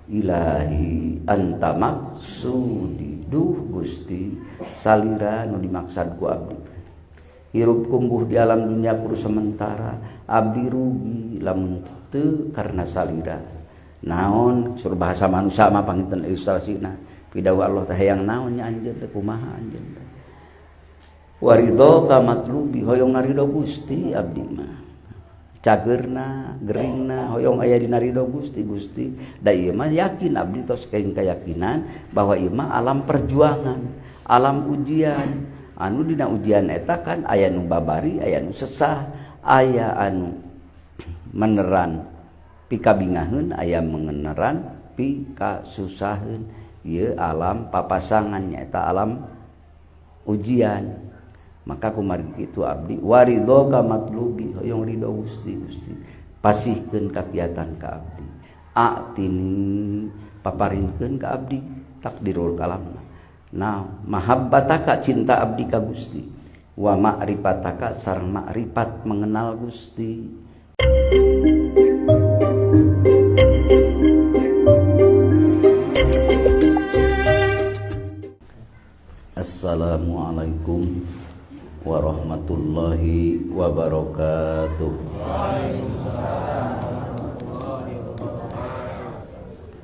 Ilahi anta maksudi, duh Gusti salira nu dimaksad ku abdi. Hirup kumbuh di alam dunia kur sementara, abdi rugi lamun teu karena salira. Naon sur bahasa manusia mah panginten ilustrasina. Pidawa Allah teh hayang naon nya anjeun teh kumaha anjeun teh. Waridho ka matlubi, hoyong naridho Gusti abdi mah. Cagerna, geringna, hoyong aya dina ridho Gusti, Gusti. Da ieu mah yakin abdi tos kaing keyakinan bahwa ieu mah alam perjuangan, alam ujian. Anu dina ujian eta kan aya nu babari, aya nu sesah, aya anu meneran pikabingaheun, aya mengeneran pikasusaheun. Ieu alam papasangan nyaeta alam ujian. Maka kumargi kitu abdi waridho ka matlubi, hoyong ridho Gusti, Gusti pasihkeun kakiatan ka abdi, atini paparinkeun ka abdi takdirul kalamna. Nah, mahabbataka cinta abdi ka Gusti, wa ma'rifataka sareng ma'rifat mengenal Gusti. Assalamualaikum warahmatullahi wabarakatuh.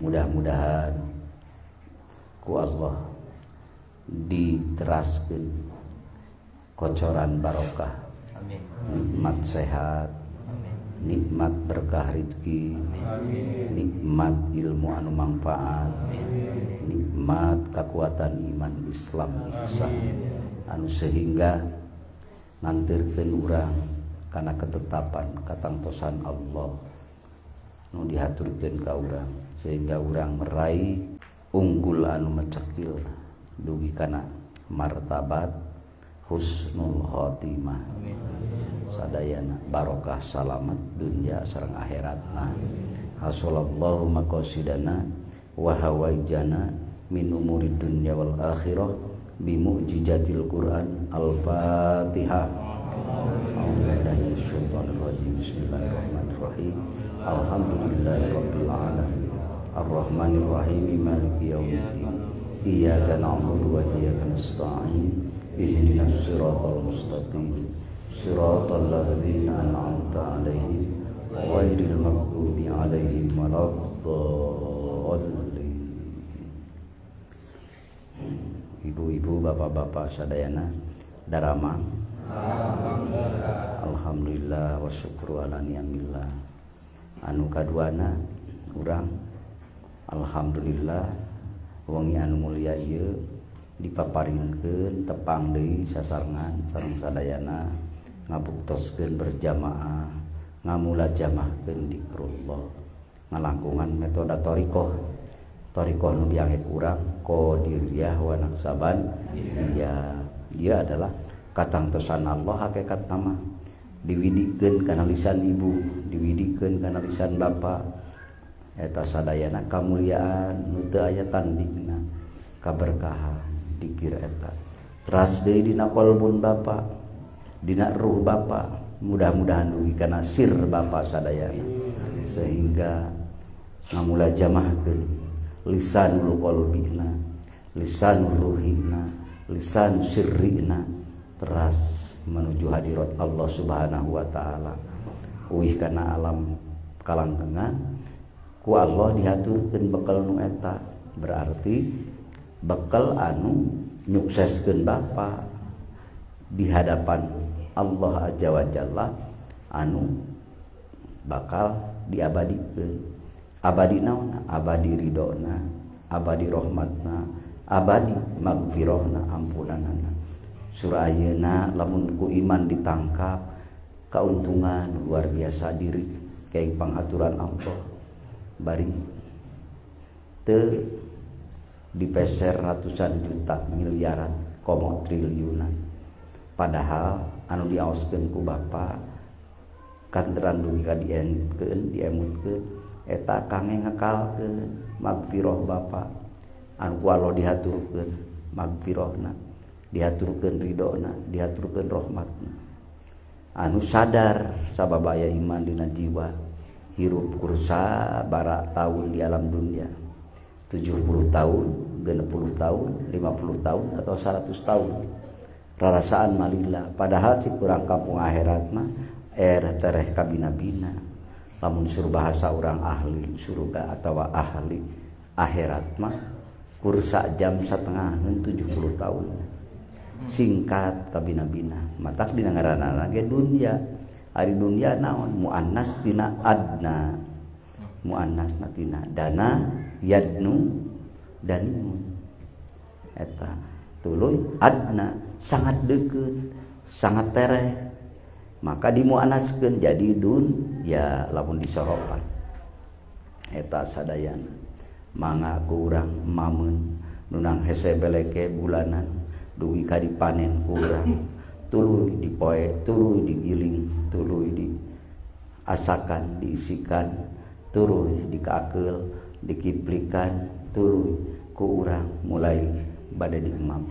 Mudah-mudahan ku Allah diteraskeun kocoran barokah, nikmat sehat, nikmat berkah rezeki, nikmat ilmu anu manfaat, nikmat kekuatan iman Islam ihsan anu sehingga nganterkeun urang kana ketetapan katangtosan Allah nu dihaturkeun ka urang sehingga urang meraih unggul anu mecekil dugi kana martabat husnul khotimah. Sadayana barokah salamat dunya sareng akhiratna. Hasallallahu maqasidana wa hawaijana min umuri dunya wal akhirah bi mu'jizatil Quran. Al-Fatihah. A'udzubillahi Bismillahirrahmanirrahim. Alhamdulillahirabbil alamin. Arrahmanirrahim, maliki yaumiddin. Iyyaka na'budu wa iyyaka nasta'in. Ihdinas siratal mustaqim. Siratal ladzina an'amta 'alaihim ghairil maghdubi 'alaihim waladdallin. Ibu-ibu, bapak-bapak sadayana daramang. Alhamdulillah wa syukru ala ni'amillah. Anu kaduana urang alhamdulillah wengi anu mulia ieu dipaparinkeun tepang deui sasarengan sareng sadayana ngabuktoskeun berjamaah, ngamulajamahkeun zikrullah, ngalangkungan metode thariqah. Thariqah nu diangge urang Qadiriyah wa Naqsaban. Dia adalah katangtosan Allah hakikat nama diwidikeun kana lisan ibu, diwidikeun kana lisan bapa. Eta sadayana kamuliaan nu teu aya tandingna, kaberkahan dikir eta. Teras deui dina qalbun bapa, dina ruh bapa, mudah-mudahan dugi kana sir bapa sadayana sehingga ngamulajamahkeun lisanul qalbina, lisanul ruhina, lisan sirrina, teras menuju hadirat Allah Subhanahu wa taala. Uih kana alam kalangkengan ku Allah dihaturkeun bekal nu eta, berarti bekal anu nyukseskeun bapa di hadapan Allah Azza wa Jalla anu bakal diabadikeun. Abadi naonna? Abadi ridona, abadi rahmatna, abadi magfirahna, ampunanana. Surah ayeuna lamun ku iman ditangkap keuntungan luar biasa diri kayak panghaturan Allah. Bari teu dipeser ratusan juta miliaran komo triliunan. Padahal anu diaoskeun ku bapa kanteran dugi ka diemutkeun, diemutkeun eta kange ngekalkeun magfirah bapa anu ku Allah dihaturkeun magfirahna, dihaturkeun ridona, dihaturkeun rahmatna. Anu sadar sabab aya iman dina jiwa hirup kursa bara tahun di alam dunia. 70 tahun, 60 tahun, 50 tahun atau 100 tahun. Rarasaan malila, padahal cik urang kampung akhirat mah tereh kabina-bina. Lamun suruh bahasa orang ahli surga atau ahli akhirat mah kursa jam setengah 70 tahun. Singkat kabina-bina. Matak dina ngaranana ge dunya. Ari dunya naon? Muannas tina adna. Muannas tina dana yadnu daninun. Eta tuluy adna sangat deket, sangat tereh. Maka dimuannaskeun jadi dun ya lamun disoropan. Eta sadayana mangga ku urang mameun nunang hese beleke bulanan dugi ka dipanen ku urang tuluy dipoe, tuluy digiling, tuluy diasakan, diisikan, tuluy dikaakeul, dikiplikan, tuluy ku urang mulai bade diemam.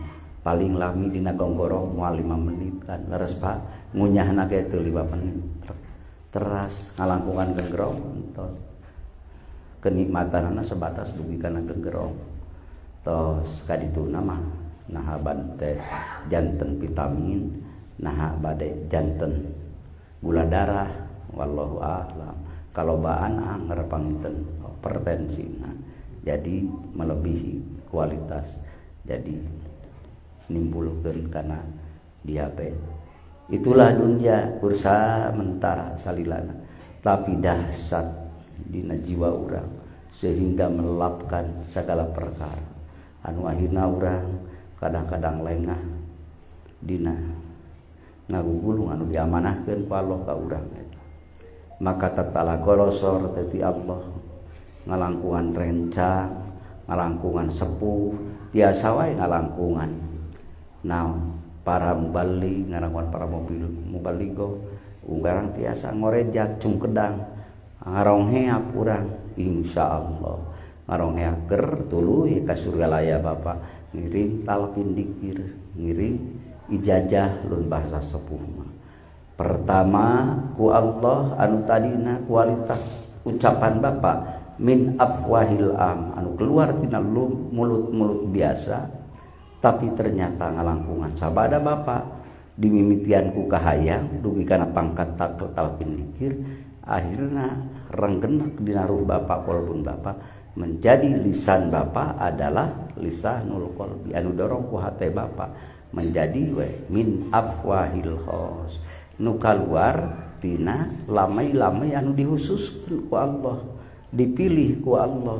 Paling lami dina gonggorong moal 5 menit kan leres Pak, ngunyahna ge teu 5 menit. Teras ngalangkungan genggerong tos. Kenikmatanana sebatas dugi kana genggerong. Tos kadituna mah naha bade janten vitamin, naha bade janten gula darah, wallahu a'lam. Kalobaan anger panginten hipertensina. Jadi melebihi kualitas. Jadi nimbulkeun kana diabetes. Itulah dunia kursa mentara salilana, tapi dahsyat dina jiwa urang sehingga melapkan segala perkara. Anu akhirna urang kadang-kadang lengah dina ngagugulung anu diamanahkeun ku Allah ka urang eta. Maka tatala golosor teh ti Allah ngalangkungan rencang, ngalangkungan sepuh, tiasa wae ngalangkungan naon para mubalig, ngalangkungan para mobil mubaligo, urang tiasa ngorejak cungkedang ngarongheap urang insyaallah ngarongheap ker tuluy ka surga laya Bapak ngiring talqin dikir, ngiring ijazah lun bahasa sepuh mah. Pertama ku Allah anu tadina kualitas ucapan Bapak min afwahil am anu keluar tina mulut-mulut biasa tapi ternyata ngalangkungan sabada Bapak dimimitian ku kahayang dugi kana pangkat talqin dikir akhirna renggenek dina ruh Bapak walaupun Bapak menjadi lisan Bapak adalah lisanul qalbi anu dorong ku hate Bapak menjadi we min afwahil khos nu kaluar tina lamai-lamai anu dihususkeun ku Allah, dipilih ku Allah,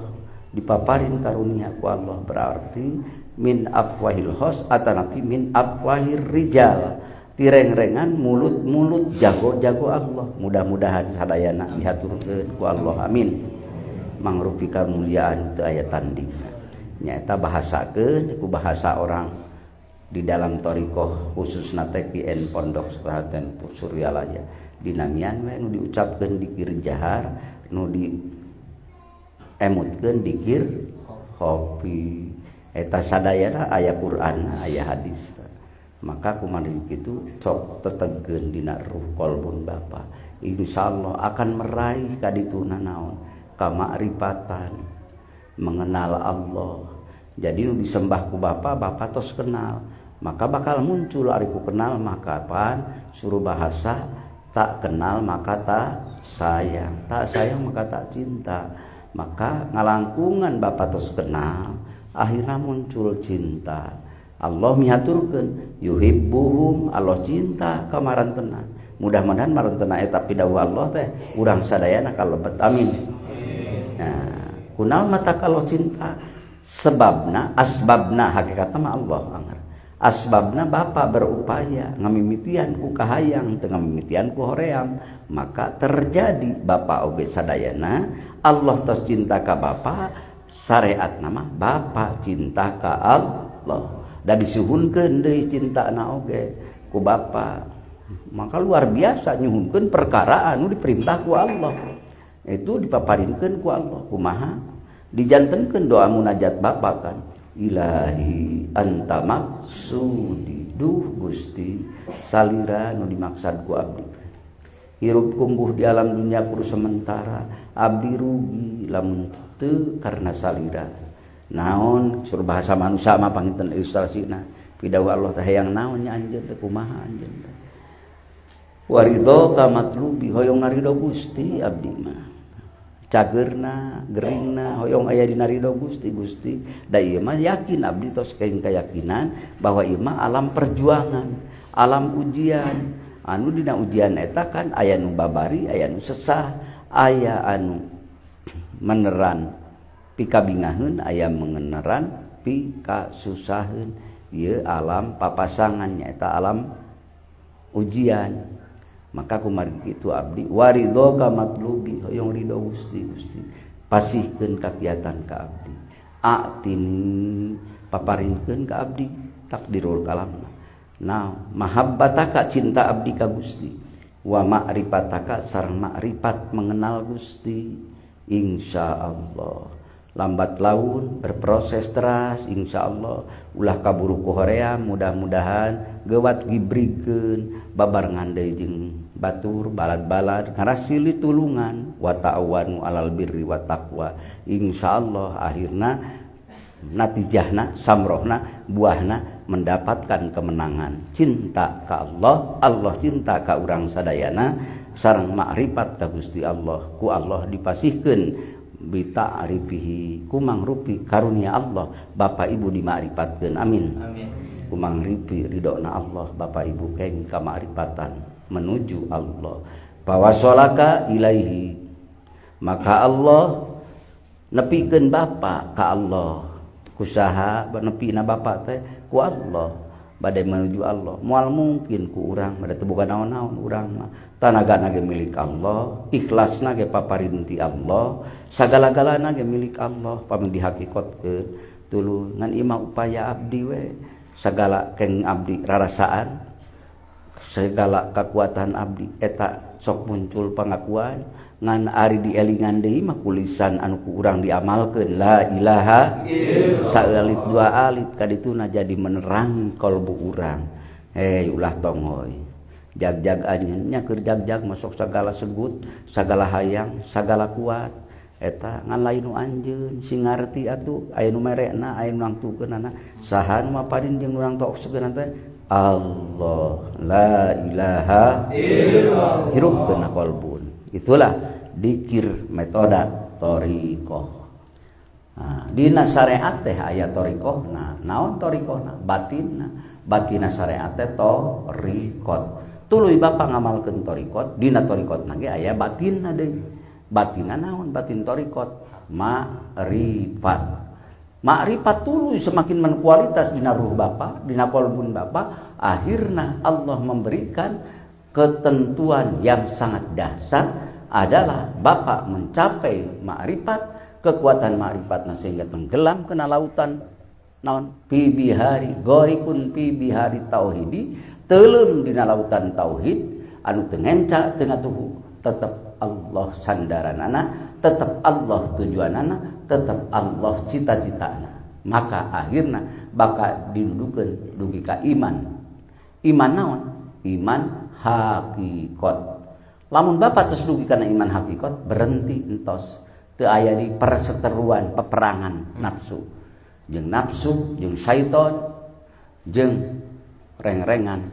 dipaparin karunia ku Allah. Berarti min afwahil khos atanapi min afwahir rijal, tireng-rengan mulut-mulut jago-jago Allah. Mudah-mudahan sadayana dihaturkeun ku Allah, amin. Mangrupi kamuliaan teu aya tandingna. Nyaeta bahasakeun ku bahasa orang di dalam thariqah khususna teh KN Pondok Pesantren Suryalaya. Dinamian we nu diucapkeun dikir jahar, nu di emutkeun dikir khofi. Eta sadayana aya Quran, aya hadis. Maka kumaha kitu cok tetegeun dina ruh kolbun Bapa. Insyaallah akan meraih kadituna naon? Kamakrifatan, mengenal Allah. Jadi nu disembah ku Bapa, Bapa tos kenal. Maka bakal muncul ari ku kenal maka apaan? Suruh bahasa tak kenal maka tak sayang, tak sayang maka tak cinta. Maka ngalangkungan Bapa tos kenal, akhirnya muncul cinta. Allah mihaturkeun yuhibbuhum, Allah cinta ka marantena. Mudah-mudahan marantena eta pidawuh Allah teh urang sadayana kalebet, amin. Nah, kunaon mata kalau cinta? Sebabna, asbabna hakikatna mah Allah anger. Asbabna Bapa berupaya ngamimitian ku kahayang teu ngamimitian ku hoream, maka terjadi Bapa oge sadayana Allah tos cinta ka Bapa, syariatna mah Bapa cinta ka Allah. Da disuhunkeun deui cintana oge ku Bapa. Maka luar biasa nyuhunkeun perkara anu diperintah ku Allah. Itu dipaparinkeun ku Allah. Kumaha? Dijantenkeun doa munajat Bapa kan. Ilahi anta maksudi, duh Gusti salira nu dimaksad ku abdi. Hirup kumbuh di alam dunia kur sementara, abdi rugi lamun teu karena salira. Naon sur bahasa manusia mah panginten ilustrasina. Pidawuh Allah teh hayang naon nya anjeun teh kumaha anjeun teh. Waridho ka matlubi hoyong naridho Gusti abdi mah. Cageurna, geringna hoyong aya dina ridho Gusti Gusti. Da ieu mah yakin abdi tos kenging keyakinan bahwa ieu mah alam perjuangan, alam ujian. Anu dina ujian eta kan aya nu babari, aya nu sesah, aya anu meneran pikabingaheun, aya mengeneran pikasusaheun. Ieu alam papasangan nyaeta alam ujian. Maka kumargi kitu abdi waridho ka matlubi hoyong ridho Gusti Gusti pasihkeun kakiatan ka abdi atini paparinkeun ka abdi takdirul kalamna. Nah mahabbataka cinta abdi ka Gusti wa ma'rifataka sareng ma'rifat mengenal Gusti. Insyaallah lambat laun berproses teras insyaallah ulah kaburu ku hoream mudah-mudahan gewat gibrikeun babarengan deui jeung batur balad-balad ngarasili tulungan wa ta'awanu alal birri wa taqwa. Insyaallah akhirna natijahna samrohna buahna mendapatkan kemenangan cinta ka Allah, Allah cinta ka urang sadayana sareng makrifat ka Gusti Allah ku Allah dipasihkeun bita'rifihi kumangrupi karunia Allah Bapak Ibu dimakrifat amin. Amin. Kumangrupi ridona Allah Bapak Ibu keng kamakrifatan menuju Allah. Pawasolaka ilaihi maka Allah nepikeun Bapak ka Allah kusaha nepina Bapak teh ku Allah bade menuju Allah moal mungkin ku urang bade teu boga naon-naon urang mah tanagana ge milik Allah ikhlasna ge paparinti Allah sagala-galana ge milik Allah pami dihakikotkeun tuluy ngan ieu mah upaya abdi we sagala keng abdi rarasaan segala kekuatan abdi eta sok muncul pengakuan ngan ari dielingan deui mah kulisan anu ku urang diamalkeun la ilaha illallah saeulit dua alit kadituna jadi menerangi kalbu urang. Hei ulah tongoy jag-jag anjeun nya keur jag-jag masuk sagala segut sagala hayang sagala kuat eta ngan lain nu anjeun sing ngarti atuh aya nu merekna aya nu nangtukeunana saha nu maparin jeung urang tokskeunna teh Allah la ilaha illallah hirup dina kalbun. Itulah dikir metode thariqah. Nah, dina syariat teh aya thariqahna. Naon thariqahna? Batinna. Batina syariat teh thariqat. Tuluy Bapak ngamalkeun thariqat, dina thariqatna ge aya batinna deui. Batinna naon? Batin thariqat ma'rifat. Ma'rifat tuluy semakin menkualitas dina ruh Bapak, dina kolbun Bapak, akhirna Allah memberikan ketentuan yang sangat dahsyat adalah Bapak mencapai ma'rifat, kekuatan ma'rifatna sehingga tenggelam kena lautan naon fi bihari gorikun fi bihari tauhidi teuleum dina lautan tauhid anu teu ngenca teu ngatuhu tetep Allah sandaranana, tetep Allah tujuanana, tetep Allah cita-citana. Maka akhirna bakal didudukeun dugi ka iman. Iman naon? Iman hakikat. Lamun Bapak terus dugi kana iman hakikat berhenti entos teu aya di perseteruan peperangan nafsu jeung nafsu jeung syaiton jeung reng-rengan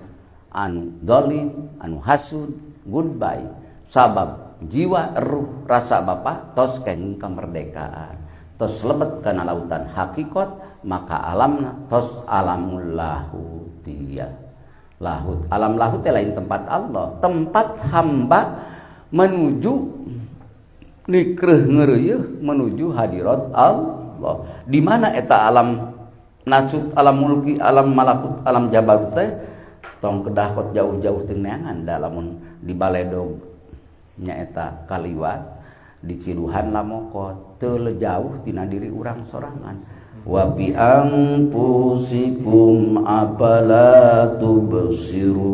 anu dolim anu hasud goodbye sabab jiwa ruh rasa Bapak tos kenging kemerdekaan tos lebet kana lautan hakikat maka alamna tos alamul lahutiyah. Lahut, alam lahut lain tempat Allah, tempat hamba menuju nikreuh ngeureuh menuju hadirat Allah. Di mana eta alam nasut, alam mulki, alam malakut, alam jabarut teh tong kedah kot jauh-jauh teu neangan da lamun di baledog nyaeta kaliwat di Ciluhan lamokot teu jauh tina diri urang sorangan. Wa bi anfusikum afala tubsirun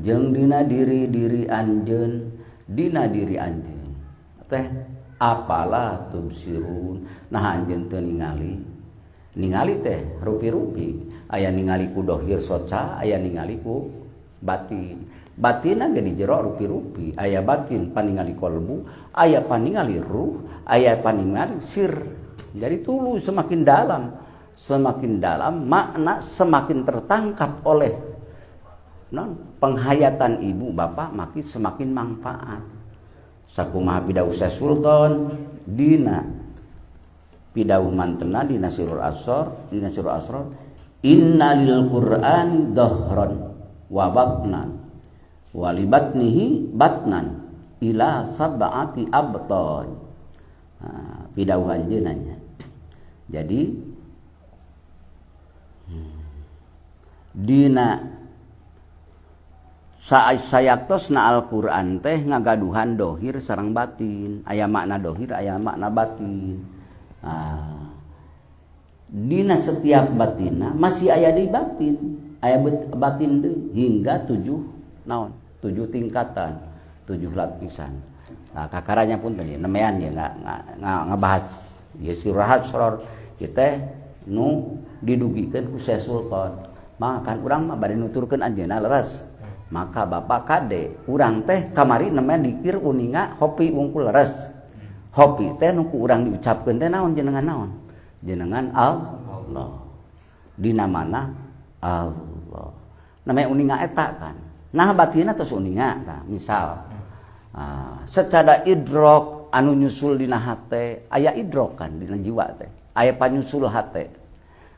jeung dina diri-diri anjeun dina diri anjeun teh apala tubsirun nah anjeun teu ningali ningali teh rupi-rupi aya ningali ku dohir soca aya ningali ku batin batinna ge di jero rupi-rupi aya batin paningali kolbu aya paningali ruh aya paningali sir. Jadi tulus semakin dalam makna semakin tertangkap oleh non penghayatan ibu bapak makin semakin manfaat. Sakumaha pidauh Syekh Sultan dina pidauh mantena dina Sirrul Asrar, dina Sirrul Asrar, inna lil Qur'an dhahran wa batnan wa li batnihi batnan ila sab'ati abtan. Nah, pidauh anjeunna. Jadi dina sayaktosna Al-Qur'an teh ngagaduhan dohir sareng batin, aya makna dohir aya makna batin. Nah, dina setiap batinna masih aya di batin, aya batin deui hingga 7 naon? 7 tingkatan, 7 lapisan. Nah, kakaranya pun tadi nemean ya ngabahas ya Sirrul Asrar kita nu didugikeun ku Syekh Sultan. Maka kan urang mah bade nuturkeun anjeunna leres. Maka bapak kade urang teh kamari nemean dikir uninga hopi wungkul leres. Hopi teh nu ku urang diucapkeun teh naon jenengan naon? Jenengan Allah. Dina mana Allah. Namanya uninga eta kan. Nah batinna tos uninga tah misal. Secara idrok anu nyusul dina hate, aya idrok kan dina jiwa teh. Aya panyusul hate.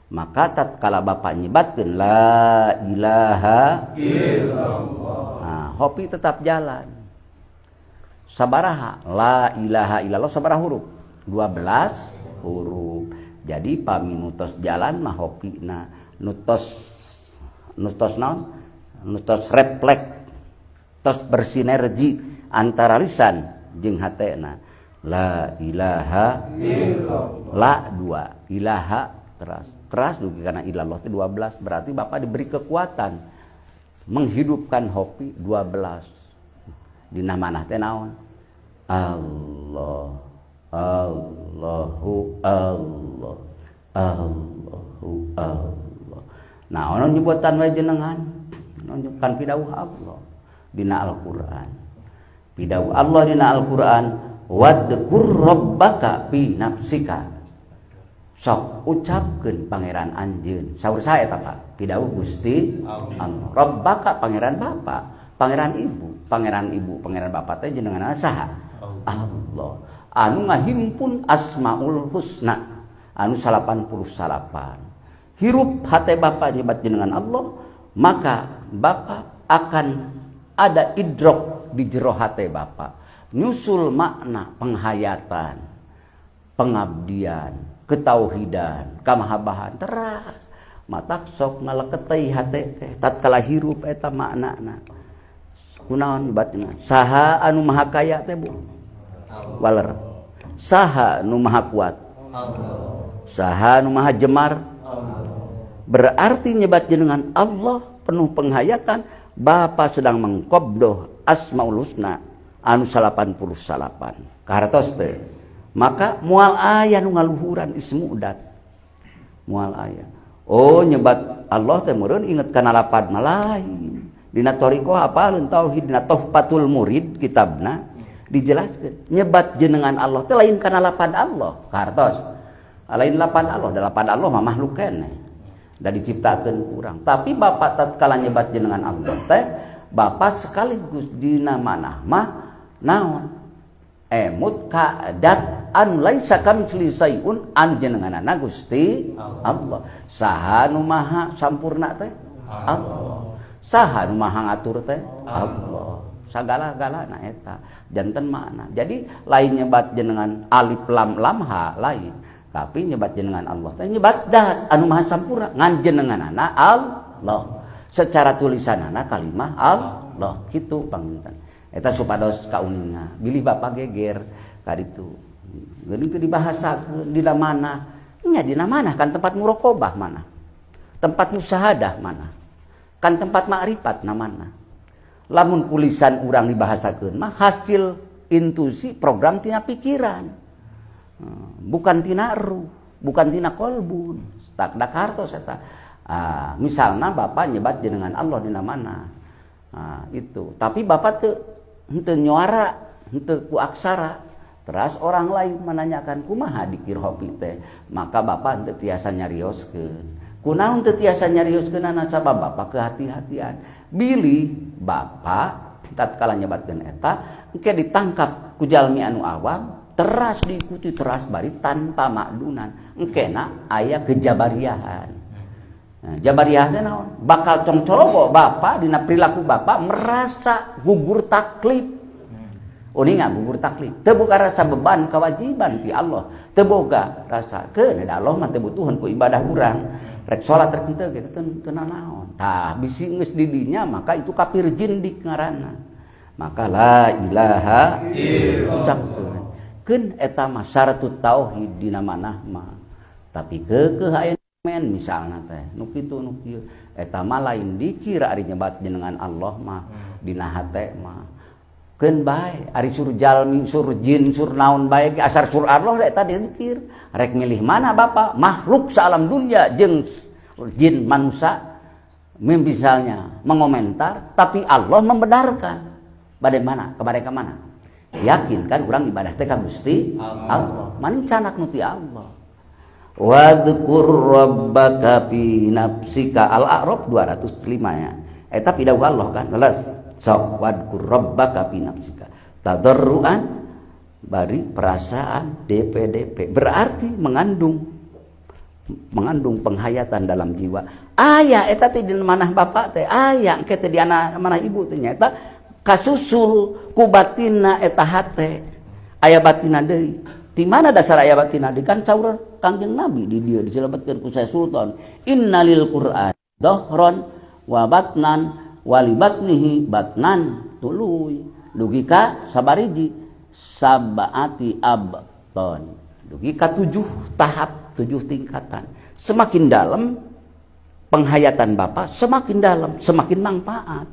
Maka tatkala bapak nyebatkeun la ilaha illallah. Nah, hopi tetap jalan. Sabaraha la ilaha illallah sabaraha huruf? 12 huruf. Jadi pami nutos jalan mah hopina nutos nutos naon? Nutos refleks, tos bersinergi antara lisan jeung hatena. La ilaha illallah. La dua, ilaha keras. Keras dugi karena ilallah itu 12, berarti bapak diberi kekuatan menghidupkan hopi 12. Dina manah teh naon? Allah, Allahu Allah, Allahu Allah. Nah, ono nyebutan wae jenengan, nunjukkan pidauh Allah dina Al-Qur'an. Pidauh Allah dina Al-Qur'an, wadkur rabbaka fi nafsika. Sok ucapkeun pangeran anjeun. Saur sae eta Pak? Pidauh Gusti Allah. Rabbaka pangeran bapa, pangeran ibu, pangeran ibu, pangeran bapa teh jenenganna saha? Allah. Anu ngahimpun Asmaul Husna anu 89. Hirup hate bapa nyebat jenengan Allah, maka bapa akan ada idrok di jero hate bapa. Nyusul makna penghayatan, pengabdian, ketauhidan, kamahabahan teras. Matak sok ngaleketei hate teh tatkala hirup eta maknana. Kunaon nyebatna? Saha anu maha kaya teh Bu? Waler. Saha nu maha kuat? Allah. Saha nu maha jemar? Allah. Berarti nyebat jenengan Allah penuh penghayatan, bapa sedang mengqabdoh Asmaul Husna anu 89. Kahartos teh. Maka moal aya nu ngaluhuran ismu dat. Moal aya. Oh nyebat Allah teh meureun inget kana lapad mah lain. Dina thariqah apaleun tauhid dina Tuhfatul Murid kitabna dijelaskeun nyebat jenengan Allah teh lain kana lapad Allah. Kahartos. Lain lapad Allah, da lapad Allah mah makhluk keneh. Da diciptakeun ku urang. Tapi bapak tatkala nyebat jenengan Allah teh bapak sekaligus dina manah mah naon? Emut ka dat anu laisa kamitslihi syai'un an jenenganana Gusti Allah. Saha nu maha sampurna teh? Allah. Saha nu maha ngatur teh? Allah. Sagala-galana eta janten makna. Jadi lain nyebat jenengan alif lam lam ha lain, tapi nyebat jenengan Allah teh nyebat dat anu maha sampurna ngan jenenganana Allah. Secara tulisanana kalimah Allah kitu panginten. Eta supados kauninga bilih bapak geger kaditu. Geuning teu dibahasakeun dina mana? Nya dina mana kan tempat muraqabah mana? Tempat musyahadah mana? Kan tempat makrifat na mana? Lamun kulisan urang dibahasakeun mah hasil intuisi program tina pikiran. Bukan tina ruh, bukan tina kolbun. Tak dak hartos eta. Ah, misalna bapak nyebat jenengan Allah dina mana? Ah, itu. Tapi bapak teu henteu nyuara, henteu ku aksara, Teras orang lain menanyakan kumaha dikir hopi teh, maka bapak teu tiasa nyarioskeun. Kunaon teu tiasa nyarioskeunana sabab bapak kehati-hatian. Bilih bapak tatkala nyebatkeun eta engke ditangkap ku jalmi anu awam, teras diikuti teras bari tanpa makdunan. Engkena aya kejabariahan. Nah, jabariah teh naon? Bakal congcologo bapak dina perilaku bapak merasa gugur taklif. Uninga gugur taklif. Teu boga rasa beban kewajiban ti Allah. Teu boga rasa keun da Allah mah teu butuheun ku ibadah urang. Rek salat rek henteu ge teu nanaon. Tah bisi geus di dinya maka itu kafir jindik ngaranna. Maka la ilaha illallah ucapkeun. Keun eta mah syaratut tauhid dina manah mah. Tapi keukeuh aya men misalna teh nu kitu nu kieu eta mah lain dikir ari nyebat jenengan Allah mah dina hate mah. Keun bae ari sur jalmi sur jin sur naon bae asar sur Allah eta dikir. Rek milih mana bapak makhluk saalam dunia jeung jin manusia misalnya mengomentar tapi Allah membenarkan. Bade mana kepada ka mana? Yakin kan urang ibadah teh ka Gusti Allah. Maning canak nu ti Allah. Wadhkur rabbaka fi nafsika Al-A'raf 205 ya. Eta pidawuh Allah kan leles. Sok wadhkur rabbaka fi nafsika tadarruan bari perasaan DPDP berarti mengandung penghayatan dalam jiwa. Aya eta teh di manah bapak teh aya engke teh di manah ibu teh nyaeta kasusul ku batinna eta hate aya batinna deui. Di mana dasar aya batinna deui kan saur Kangjeng Nabi di dieu diselebetkeun ku Syekh Sultan innalil Qur'an dhahran wa batnan walibatnihi batnan tuluy dugi ka sabariji sabaati abton dugi ka 7 tahap 7 tingkatan. Semakin dalam penghayatan bapak semakin dalam semakin manfaat.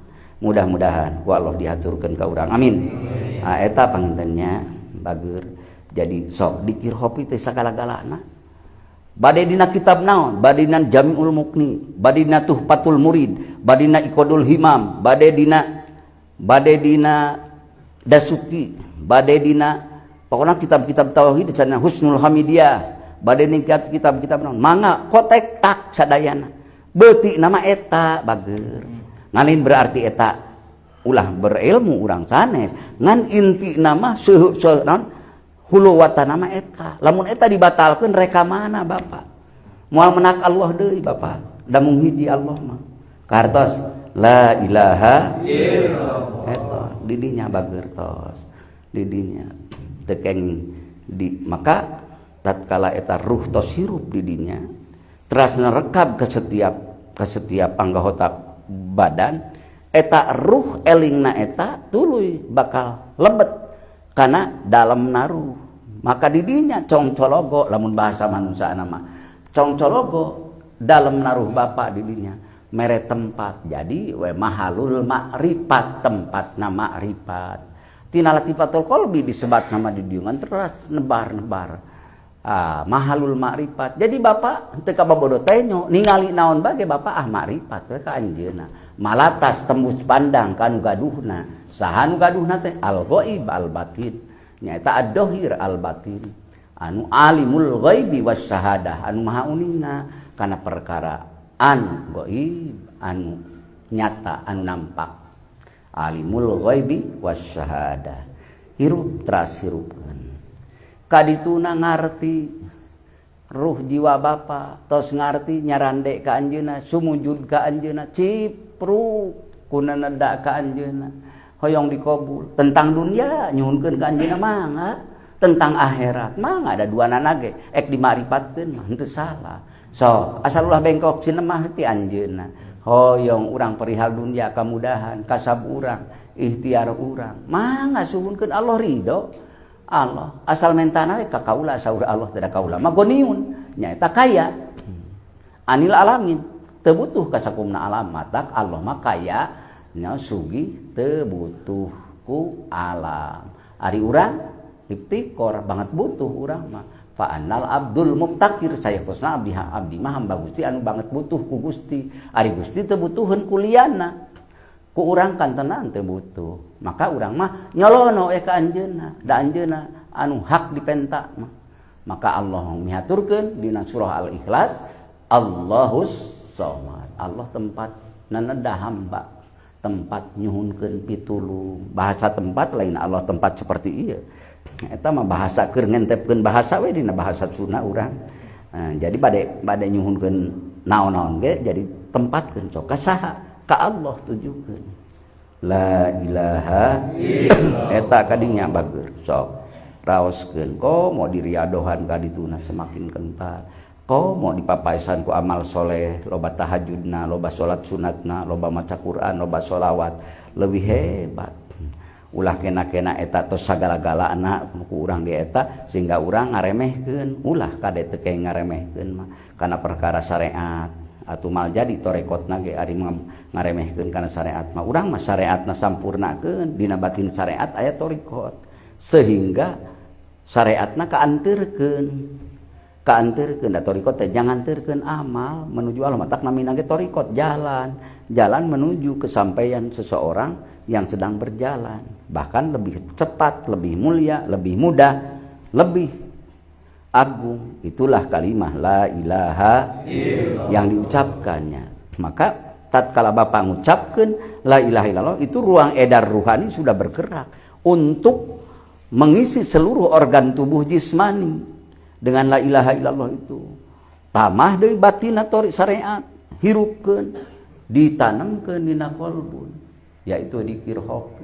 Mudah-mudahan ku Allah dihaturkeun ka urang, amin. Nah, eta pangintennya bager. Jadi sok dikir hopi teh sagala-galana. Bade dina kitab naon, bade dina Jami'ul Mukni, bade dina Tuhfatul Murid, bade dina Iqadul Himam, bade dina Dasuki, bade dina pokoknya kitab-kitab tauhid sana Husnul Hamidiyah, bade dina kitab-kitab naon, mangga kotek tak sadayana. Beuti nama eta bager. Ngalin berarti eta ulah berilmu urang sanes, ngan inti nama seuh naon hulu wata nama eta. Lamun eta dibatalkeun reka mana bapak? Moal menak Allah deui bapak. Da mung hiji Allah mah. Kartos la ilaha illallah. Eta didinya bager tos. Didinya teu kenging di maka tatkala eta ruh tos hirup didinya teras nerekab ke setiap anggota badan eta ruh elingna eta tuluy bakal lebet karena dalam naruh. Maka didinya congcologo lamun bahasa manusia nama congcologo dalam naruh bapak didinya mere tempat. Jadi we mahalul makrifat tempat nama makrifat tina latifatul qalbi disebat nama didiungan terus nebar-nebar mahalul makrifat. Jadi bapak teu kababodo tenyo ningali naon bage bapak ah makrifat we ka anjeunna malatas tembus pandang ka nu gaduhna. Saha nu gaduhna teh al ghaib al batin nyaeta ad-dohir al batin anu alimul ghaibi was syahadah anu maha uninga kana perkara anu ghaib anu nyata anu nampak alimul ghaibi was syahadah. Hirup teras hirupkeun kadituna ngarti ruh jiwa bapa tos ngarti nyarande ka anjeunna sumujud ka anjeunna cipruk kuna neda ka anjeunna hoyong dikabul. Tentang dunia nyuhunkeun ka anjeunna mangga, tentang akhirat mangga ada dua nana ge ek dimaripatkeun mah henteu salah. Sok asal ulah bengkok sinemah ti anjeunna. Hoyong urang perihal dunia kamudahan kasab urang ikhtiar urang mangga suhunkeun Allah ridho. Allah asal mentana we ka kaula saur Allah teh da kaula mah goniun nyaeta kaya anil alamin teu butuh ka sakumna alam matak Allah mah kaya nya sugih teu butuh ku alam. Ari urang iftikor banget butuh urang mah. Fa annal abdul mubtakir sayakosna abdi abdi mah hamba Gusti anu banget butuh ku Gusti. Ari Gusti teu butuheun kuliana. Ku urang kantenan teu butuh. Maka urang mah nyolono ka anjeunna. Da anjeunna anu hak dipenta mah. Maka Allah mihaturkeun dina surah Al-Ikhlas, Allahus Somad. Allah tempat nenedah hamba, tempat nyuhunkeun pitulung. Bahasa tempat lain Allah tempat seperti ieu. Eta mah bahasa keur ngentepkeun bahasa we dina bahasa Sunda urang. Nah, jadi bade nyuhunkeun naon-naon ge jadi tempatkeun sok ka saha? Ka Allah tujukeun. La ilaha illallah. Eta kadinya bager sok raoskeun komo diriadohan ka dituna semakin kental. Komo dipapaesan ku amal soleh, loba tahajudna, loba salat sunatna, loba maca Quran, loba sholawat, lebih hebat. Ulah kena-kena eta tos sagala-galana ku urang di eta sehingga urang ngaremehkeun, ulah kade teu kenging ngaremehkeun mah kana perkara syariat atuh mal jadi torekotna ge ari ngaremehkeun kana syariat mah. Urang mah syariatna sampurnakeun, dina batin syariat aya torekot sehingga syariatna kaanteurkeun. Kaanteurkeun da torikot teh jangan anteurkeun amal menuju Allah, matak namina ge torikot jalan, jalan menuju kesampaian seseorang yang sedang berjalan, bahkan lebih cepat, lebih mulia, lebih mudah, lebih agung. Itulah kalimah la ilaha illallah yang diucapkannya. Maka tatkala bapak ngucapkeun la ilaha illallah, itu ruang edar ruhani sudah bergerak untuk mengisi seluruh organ tubuh jismani dengan la ilaha illallah itu. Tamah deui batin atau syariat hirupkeun, ditanamkeun dina kolbun, yaitu dikir hopi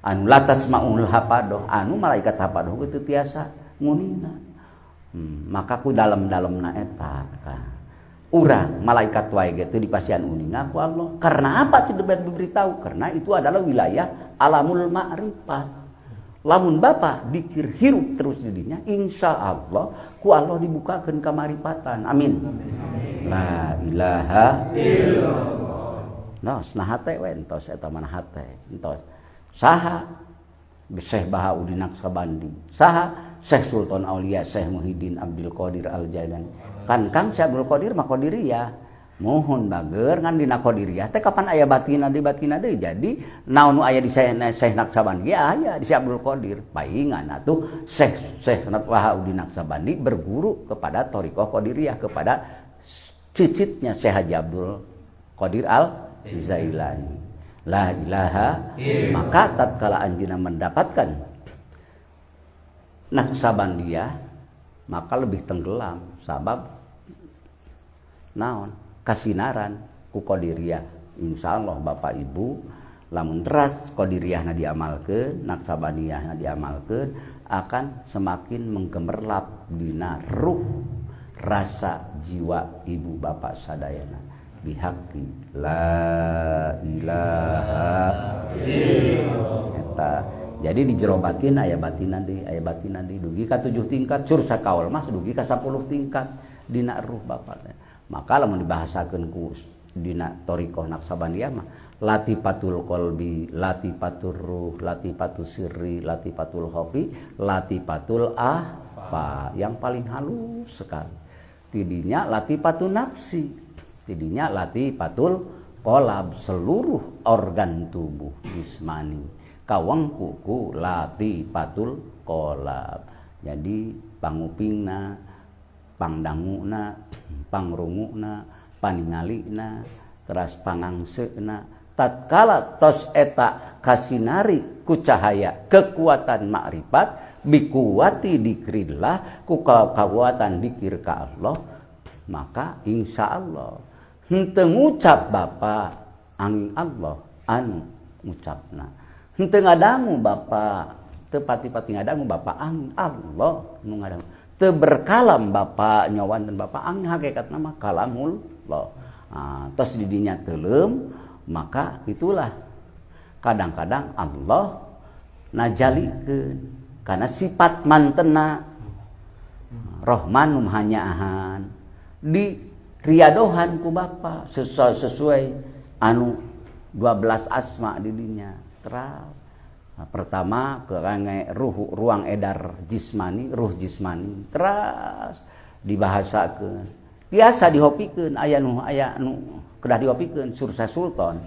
anu latas maul hapadoh, anu malaikat hapadoh kitu tiasa ngunina. Maka ku dalam-dalamna eta urang malaikat wae ge teu dipasihan uninga ku Allah. Karena apa tidak diberitahu? Karena itu adalah wilayah alamul ma'rifat. Lamun bapak dikir hirup terus didinya, insya Allah ku Allah dibukakan kamaripatan. Amin. La ilaha illallah. Nos nah hate we entos eta mana hate entos. Saha Syekh Bahauddin Naqsabandi, saha Syekh Sultan Aulia, Syekh Muhyiddin Abdul Qadir Al-Jailani. Kan Kang Syekh Abdul Qadir mah Qadiriyah. Mohon bager ngan dina Qadiriyah teh kapan aya batina di batina deui. Jadi naon nu aya di Syekh Naqsabandi aya di Syekh Abdul Qadir. Paingan atuh Syekh Bahauddin Naqsabandi berguru kepada thariqah Qadiriyah, kepada cicitnya Syekh Haji Abdul Qadir Al-Jailani. La ilaha illallah. Maka tatkala anjeunna mendapatkan Naqsabandiyah maka lebih tenggelam sabab naon kasinaran ku Qadiriyah. Insyaallah Bapak Ibu lamun teras Qadiriyahna diamalkeun, Naqsabandiyahna diamalkeun, akan semakin menggemerlap dina ruh rasa jiwa ibu bapak sadayana bihaqi la ilaha illallah. Eta jadi di jero batin aya batinan deui, aya batinan deui dugi ka 7 tingkat, cur sakaol mah dugi ka 10 tingkat dina ruh bapak. Maka lamun dibahasakeun ku dina thariqah Naqsabandiyah mah latifatul qalbi, latifatur ruh, latifatus sirri, latifatul khafi, latifatul ahfa, yang paling halus sekali. Tidinya latifatun nafsi, tidinya latifatul qalab, seluruh organ tubuh jismani kawangku ku latifatul qalab. Jadi pangupingna, pangdanguna, pangrunguna, paningalina, teras pangangseuna. Tatkala tos eta kasinari ku cahaya kekuatan makrifat bikuwati dikrillah, ku kekuatan dikir ka Allah, maka insya Allah henteu ngucap bapa angin Allah anu ngucapna, henteu ngadangu bapa teu pati-pati ngadangu bapa angin Allah nu ngadangu, teu berkalam bapa nyawanten bapa angin hakikatna mah kalamullah. Ah, tos didinya teuleum, maka itulah kadang-kadang Allah najalikeun karena sifat mantena Rahmanum hanyaahan di riadohan ku bapa sesuai anu 12 asma didinya. Teras nah, pertama ke ruh, ruang edar jismani, ruh jismani teras dibahasakeun, tiasa dihopikeun, aya nu kedah dihopikeun sursa sultan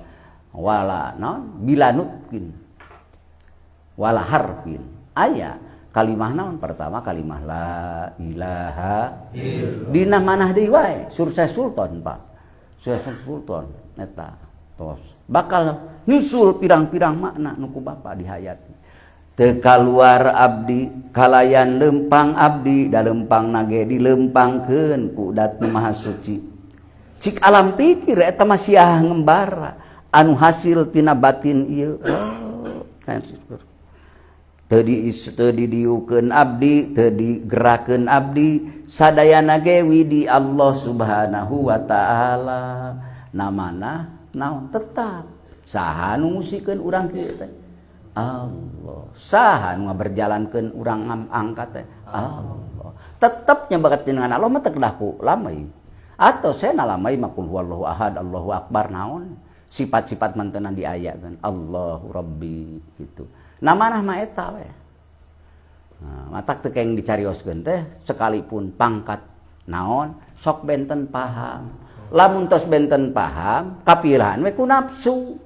wala non bila nutkin wala harfin aya Kalimah naon pertama kalimah la ilaha illallah. Dina manah deui wae sukses sultan Pak. Sukses sultan eta tos. Bakal nyusul pirang-pirang makna nu ku Bapak dihayati. Teu kaluar abdi kalayan lempang abdi da lempang nage dilempangkeun ku Dat Nu Maha Suci. Cik alam pikir eta mah siah ngembara anu hasil tina batin ieu. Oh, teu didiukeun abdi, teu digerakeun abdi, sadayana ge widi Allah Subhanahu wa taala. Namana naon tetap saha nu ngusikeun urang kieu teh? Allah. Saha nu ngaberjalankeun urang angkat teh? Allah. Tetep nya bakat dengan Allah mah teu kedah ku lamai. Atau saya nalamai makul huwallahu ahad, Allahu akbar naon? Sifat-sifat mantenan diayakeun Allahu Rabbi gitu. Namanah mah eta we. Nah, matak teu keng dicarioskeun teh sekalipun pangkat naon sok benten paham. Lamun tos benten paham kapilahan we ku nafsu.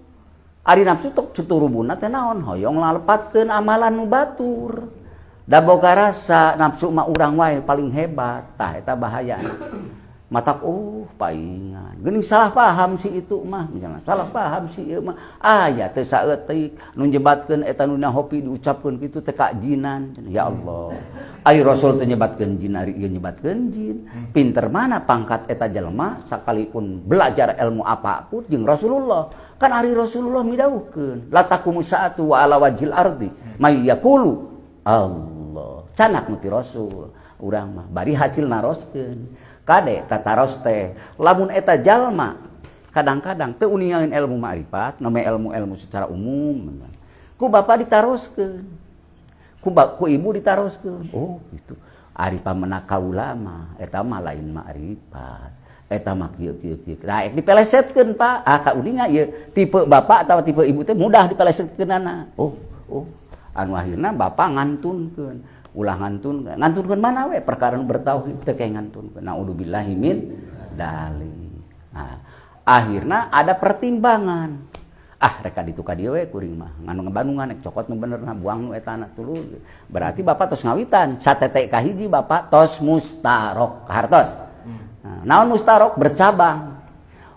Ari nafsu tok cuturubuna teh naon hoyong lalepatkeun amalan nu batur. Da boga rasa nafsu mah urang wae paling hebat. Tah eta bahayana. Matak paingan. Geuning salah paham si itu mah misalnya salah paham si ieu mah aya teu saeutik nu nyebatkeun eta nu hopi diucapkeun kitu teh kajinan. Ya Allah. Ari Rasul teh nyebatkeun jin, ari ieu nyebatkeun jin. Pinter mana pangkat eta jelema sakalipun belajar ilmu apapun jeung Rasulullah. Kan ari Rasulullah midawuhkeun la taqumu saatu wa ala wajhil ardi may yaqulu Allah. Canak nu ti Rasul urang mah bari hasil naroskeun. Kade tataros teh lamun eta jalma kadang-kadang teu uningaeun ilmu ma'rifat nome ilmu-ilmu secara umum ku bapak ditaroskeun ku ibu ditaroskeun. Oh gitu ari pamenak kaula mah eta mah lain ma'rifat eta mah kieu kieu kieu. Nah dipelesetkeun Pak ah kauninga ieu tipe bapak atawa tipe ibu teh mudah dipelesetkeunana. Oh oh anu akhirna bapak ngantunkeun ulah ngantun, ngantunkeun mana we perkara nu bertauhid teu kayak ngantunkeun. Naudzubillahi min dalik. Nah, akhirna ada pertimbangan. Ah reka ditu ka dieu we kuring mah. Nganu ngebandungan rek cokot nu benerna buang nu etana tuluy. Berarti bapak tos ngawitan satetek ka hiji bapak tos mustarok hartos. Nah, naon mustarok bercabang.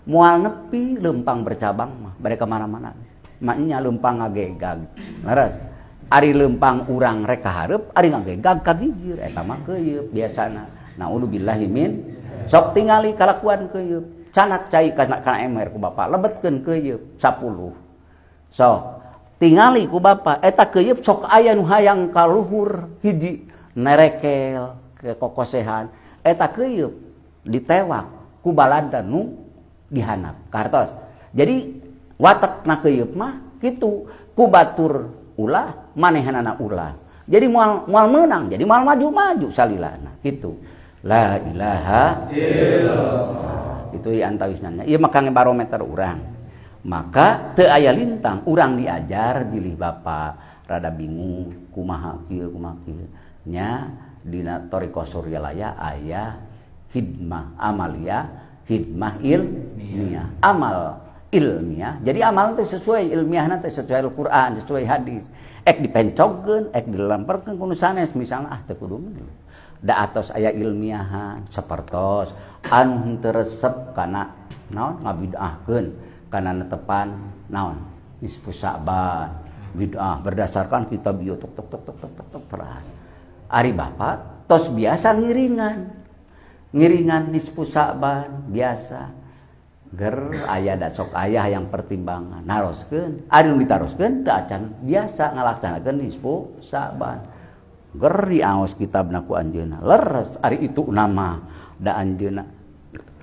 Moal nepi lempang bercabang mah bade ka mana-mana. Maknya lempang ngagegag. Leres. Ari lempang urang rek ka hareup, ari ngagegag ka gigir eta mah keuyeup biasana. Naudzubillahi min sok tingali kalakuan keuyeup. Canak cai kana emer ku bapak lebetkeun keuyeup 10. Sok tingali ku bapak eta keuyeup sok aya nu hayang ka luhur hiji nerekel ke kokosehan eta keuyeup ditewak ku balada nu dihanap kartos. Jadi watekna keuyeup mah kitu ku batur ulah manehanana ulah. Jadi moal menang, jadi moal maju-maju salilana gitu. La ilaha illallah. Itu di antawisna. Ieu mah kangge barometer urang. Maka teu aya lintang urang diajar bilih bapak rada bingung kumaha kieu kumaha kieu. Nya dina thariqah Suryalaya aya khidmah amalia, khidmah ilmiah. Amal ilmiah. Jadi amal teh sesuai ilmiahna teh sesuai Al-Qur'an, sesuai hadis. Ek dipencogkeun, ek dilemperkeun ku nu sanes misalna ah teu kudu mah. Da atos aya ilmiahan sapertos anu henteu resep kana naon ngabid'ahkeun kana netepan naon nisfu Sa'ban bid'ah berdasarkan kitab ieu tok tok tok tok tok tok teras. Ari bapak tos biasa ngiringan. Ngiringan nisfu Sa'ban biasa. Ger aya da sok ayah yang pertimbangan naroskeun ari nu ditaroskeun teu acan biasa ngalaksanakeun nisfu Sa'ban. Ger diaos kitabna ku anjeunna leres ari itu nama da anjeunna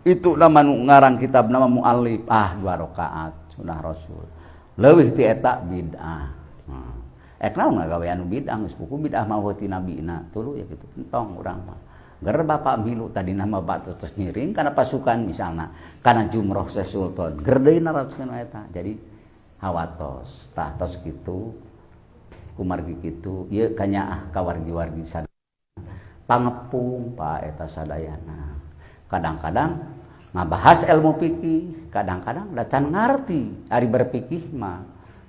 itu nama nu ngarang kitab nama muallif ah 2 rakaat sunah Rasul leuwih ti eta bid'ah. Ek naon ngagawean nu bid'ah geus buku bid'ah mah ti nabina tuluy ya kitu entong urang mah. Ger bapak milu tadi nama bapak terus ngiring karena pasukan misalnya karena jumroh Sultan ger deui naroskeun eta. Jadi hawatos tah tos kitu kumargi kitu ieu kanyaah ka wargi-wargi sadayana pangepung Pak eta sadayana. Kadang-kadang ngabahas ilmu fikih, kadang-kadang da can ngarti ari berfikih mah.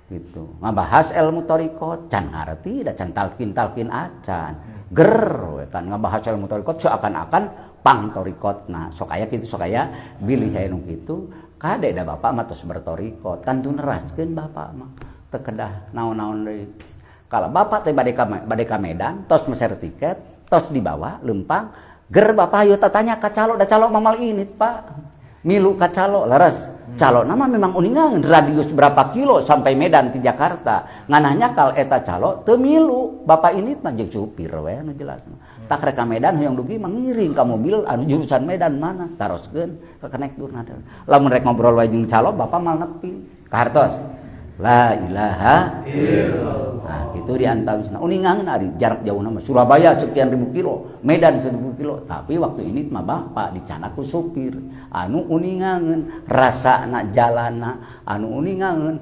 Gitu. Ngabahas ilmu thoriqot can ngarti da can talkin-talkin acan. Ger we kan ngabahas ilmu thoriqot seakan-akan pang thoriqotna. Sok aya kitu sok aya bilih aya nu kitu. Kade da bapak mah tos berthoriqot kan tu neraskeun bapak mah. Teu kedah naon-naon deui. Kalau bapak teh bade ka Medan tos meser tiket, tos dibawa lempang, ger bapak ayo tatanya ka calo da calo mamal ini Pak. Milu ka calo leres. Calo nama memang uningan radius berapa kilo sampai Medan di Jakarta. Nganahnya kal eta calo teu milu bapak ini mah jeung supir we anu jelas. Tak rek ka Medan hoyong dugi mangiring ka mobil anu jurusan Medan mana taroskeun ka kenekturna. Lamun rek ngobrol wae jeung calo bapak mal nepi. Kahartos. La ilaha illallah. Nah, itu di antawisna. Uningan ari jarak jauh nama Surabaya sekian ribu kilo, Medan 1000 kilo. Tapi waktu ini mah bapak dicanak ku supir. Anu uningangeun rasana jalana, anu uningangeun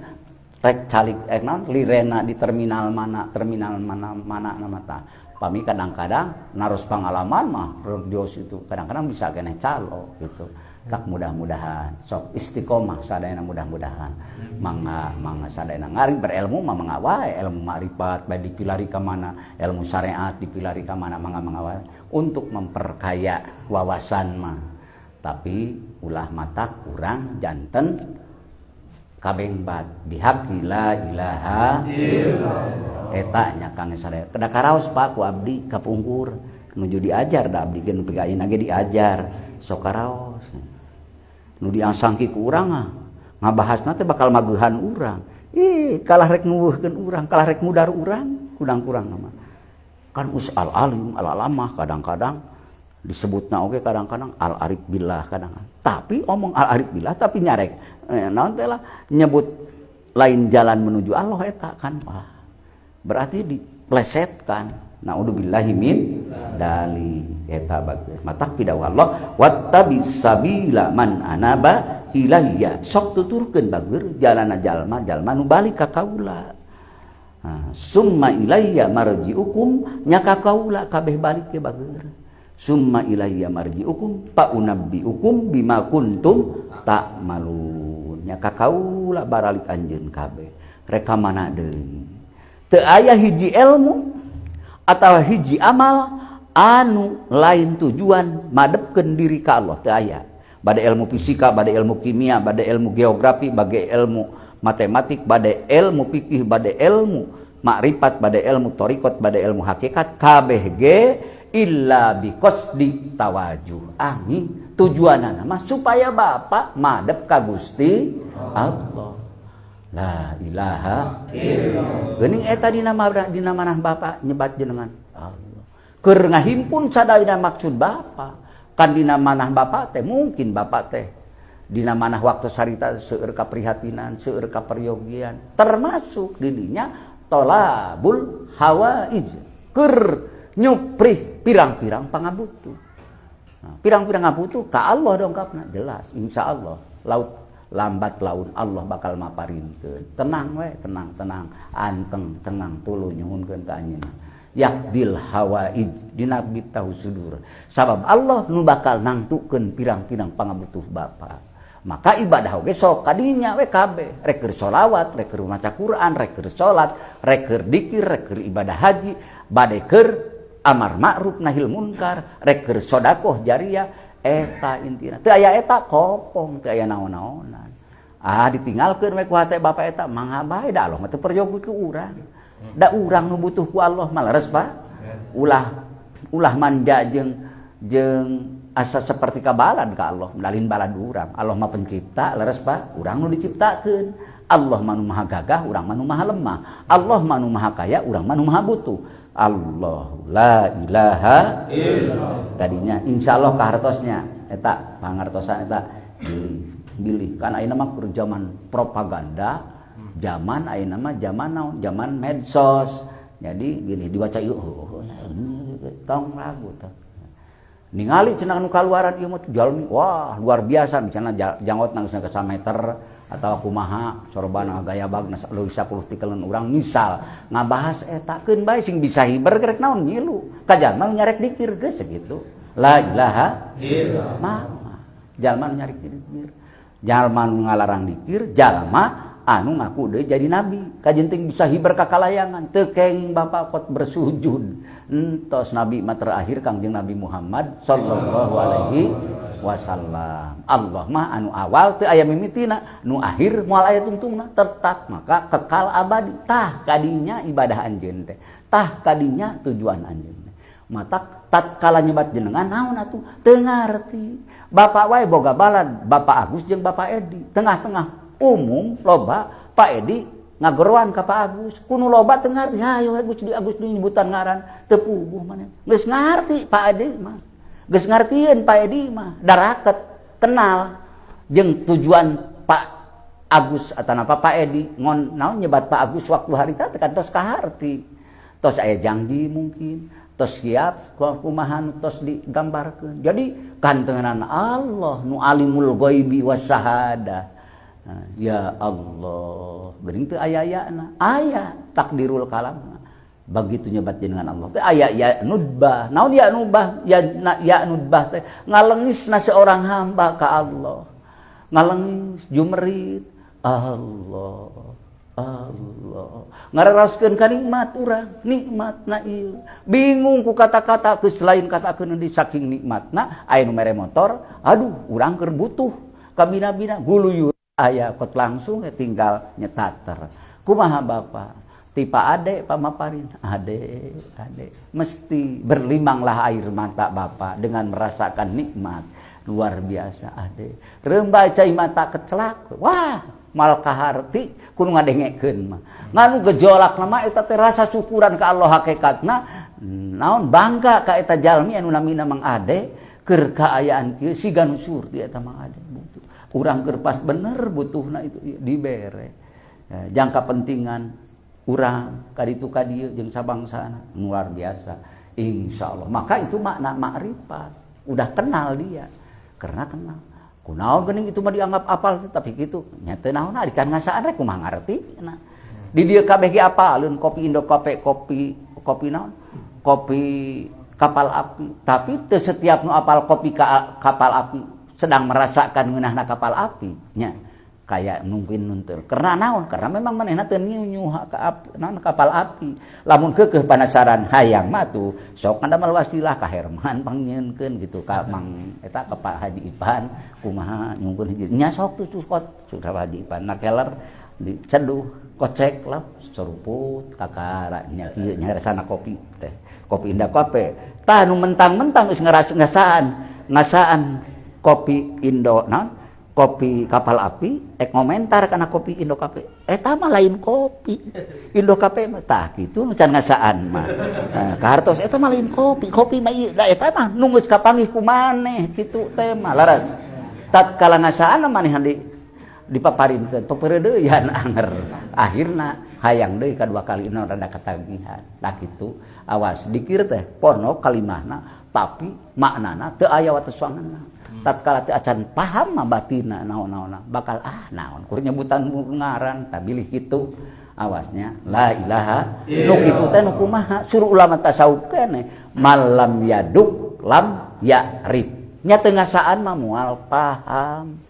rek calik naon lirena di terminal mana mana nama tah. Pami kadang-kadang naros pengalaman mah radios itu kadang-kadang bisa keneh calo gitu. Tak mudah-mudahan sok istiqomah sadayana mudah-mudahan mangga mangga sadayana ngari berilmu mah mangga wae ilmu makrifat bae dipilari ka mana ilmu syariat dipilari ka mana mangga mangga wae untuk memperkaya wawasan mah tapi ulah mata kurang janten kabengbat bihaqi la ilaha illallah eta nya kang sadaya kedah karaos Pak ku abdi kapungkur nuju diajar da abdi ge nu pika ayeuna ge diajar sok karaos nu diasangki ku urang ah ngabahasna teh bakal magehan urang ih kalah rek nuwuhkeun urang kalah rek mudar urang kurang-kurang mah kan us al alim al alamah kadang-kadang disebutna oge kadang-kadang al arif billah kadang tapi omong al arif billah tapi nyarek naon teh lah nyebut lain jalan menuju Allah eta kan wah berarti diplesetkan naudzubillahi min dali eta bagus matak pidawah Allah wattabi sabila man anaba ilayya sok tuturkeun bager jalana jalma jalma nu balik ka kaula summa ilayya marji'ukum nya ka kaula kabeh balik ke bager summa ilayya marji'ukum fa unabbiukum bima kuntum ta'malun nya ka kaula baralik anjeun kabeh rek ka mana deui teu aya hiji ilmu atau hiji amal anu lain tujuan madepkeun diri ka Allah teu aya. Bade ilmu fisika, bade ilmu kimia, bade ilmu geografi, bade ilmu matematik, bade ilmu fikih, bade ilmu makrifat, bade ilmu thoriqot, bade ilmu hakikat kabeh ge illa biqasdi tawajuh. Angin tujuanana mah supaya bapak madep ka Gusti Allah. La ilaha illallah. Geuning eta dina manah bapak nyebat jenengan Allah. Keur ngahimpun sadayana maksud bapak. Kan dina manah bapak teh mungkin bapak teh dina manah waktu sarita seueur kaprihatinan, seueur kaperyogian, termasuk didinya tolabul hawaij. Keur nyuprih pirang-pirang pangabutuh. Nah, pirang-pirang ngabutuh ka Allah dongkapna jelas insyaallah laut lambat laun Allah bakal maparinkeun. Tenang we, tenang tenang, anteng cengang tuluy nyuhunkeun ka anjeunna. Yakdil hawaij dina bitahu sudur. Sabab Allah nu bakal nangtukeun pirang-pirang pangabutuh bapa. Maka ibadah oge sok kadinya we kabeh, rek keur sholawat, rek keur maca Quran, rek keur salat, rek keur dikir, rek keur ibadah haji, bade keur amar ma'ruf nahil munkar, rek keur sedekah jariah. Eta intina teu aya eta kopong teu aya naon-naonan ah ditinggalkeun we ku hate bapa eta mangga bae da Allah mah teu peryogi ku urang da urang nu butuh ku Allah mah leres Pak ulah ulah manja jeung jeung asa seperti kabalad ka Allah dalin balad urang Allah mah pencipta leres Pak urang nu diciptakeun Allah mah nu maha gagah urang mah nu maha lemah Allah mah nu maha kaya urang mah nu maha butuh Allah la ilaha illallah. Tadinya insyaallah kahartosnya eta pangartosan eta bilih bilih kan ayeuna mah keur zaman propaganda zaman ayeuna mah zaman naon zaman medsos jadi bilih dibaca ieu tong lagu teh ningali cenah nu kaluaran ieu mah jalmi wah luar biasa misalnya janggot nang ka meter atau kumaha sorban gaya bagna leuwih 10 tikelen urang misal ngabahas eta keun bae sing bisa hiber rek naon ngilu ka jalma nu nyarek dikir geus sakitu la ilaha illallah mah jalma nu nyarek dikir jalma nu ngalarang dikir jalma Anu ngaku deui jadi nabi, kajenting bisa hiber ka kalayangan, teu kenging bapak kot bersujud. Entos nabi mah terakhir Kangjeng Nabi Muhammad sallallahu alaihi wasallam. Allah mah anu awal teu aya mimitina, nu akhir moal aya tungtungna, tetap maka kekal abadi. Tah kadinya ibadah anjeun teh, tah kadinya tujuan anjeun teh. Matak tatkala nyebat jenengan naon atuh teu ngarti. Bapak wae boga balad, Bapak Agus jeung Bapak Edi, tengah-tengah umum loba Pak Edi ngageroan ka Pak Agus, kuno loba teu ngarti. Hayo Agus di Agus nyebutan ngaran teu puguh maneh. Geus ngarti Pak Edi mah. Geus ngartieun Pak Edi mah, daraket kenal jeung tujuan Pak Agus atana Pak Edi ngon naon nyebat Pak Agus waktu harita teh kantos kaharti. Tos aya janji mungkin, tos siap kumaha tos digambarkeun. Jadi kantengan Allah nu alimul ghaibi wasyahadah. Ya Allah, geuning teu aya-ayana, aya takdirul kalam. Begitu nyebat jenengan Allah teh aya ya nudbah. Naon ya nudbah? Ya ya nudbah teh ngalengisna seorang hamba ka Allah. Ngalengis jumerit Allah. Allah. Ngararaskeun ka nikmat urang, nikmatna ieu. Bingung ku kata-kata geus lain katakeun di saking nikmatna aya nu mere motor, aduh urang keur butuh kabina-bina guluyur. Aya kot langsung ya tinggal nyetater. Kumaha bapak? Tipa ade pamaparin, ade, ade. Mesti berlimanglah air mata bapak dengan merasakan nikmat luar biasa ade. Rembah cai mata kecelak, wah mal kaharti kudu ngadengekeun mah. Nganu gejolak mah eta teh rasa syukuran ka Allah hakikatna, naon bangga ka eta jalmi anu namina Mang Ade keur kaayaan kieu siga nu surti eta Mang Ade. Urang keur pas bener butuhna itu dibere. Ya, jangka pentingan urang kaditu ka dieu jeung sabangsana luar biasa insyaallah. Maka itu makna makrifat, udah kenal dia karena kenal. Kunaon geuning itu mah dianggap apal tapi kitu nya teu naon ari can ngasaan rek kumaha ngarti. Nah, di dieu kabeh ge apaleun kopi Indo kopi kopi kopi naon? Kopi kapal api. Tapi teu setiap nu apal kopi kapal api sedang merasakan ngeunahna kapal api nya kayak mungkin nuntul. Karena naon? Karena memang manehna teu nyunyuh ka api, naon kapal api. Lamun keukeuh panasaran hayang mah tuh sok ngandamel wasilah ka Herman pangnyieunkeun gitu ka Mang eta ka Pak Haji Ipan kumaha nyungkeun hiji nya sok tuh kot sudah Haji Ipan nakeler diceduh kocek lah seruput kakara nya kieu nya rasana kopi teh kopi Indah Kope tah nu mentang-mentang geus ngasaan ngasaan kopi Indo naon kopi kapal api ek komentar kana kopi Indo Kafe eta mah lain kopi Indo Kafe mah tah kitu nu can ngasaan mah kahartos eta mah lain kopi kopi mah ieu da eta mah nu geus kapanggih ku maneh kitu teh mah laras tatkala ngasaan maneh dipaparinkeun pepereudeuyan anger akhirna hayang deui kadua kali naon rada katagihan tah kitu awas dikir teh pono kalimahna tapi maknana teu aya watesanna. Tatkala teu acan paham mah batina naon-naonna bakal ah naon kur nyebutan ngaran tah bilih kitu awasnya la ilaha nu kitu teh nu kumaha suruh ulama tasawuf keneh malam yaduk lam ya'rif nya teu ngasaan mah moal paham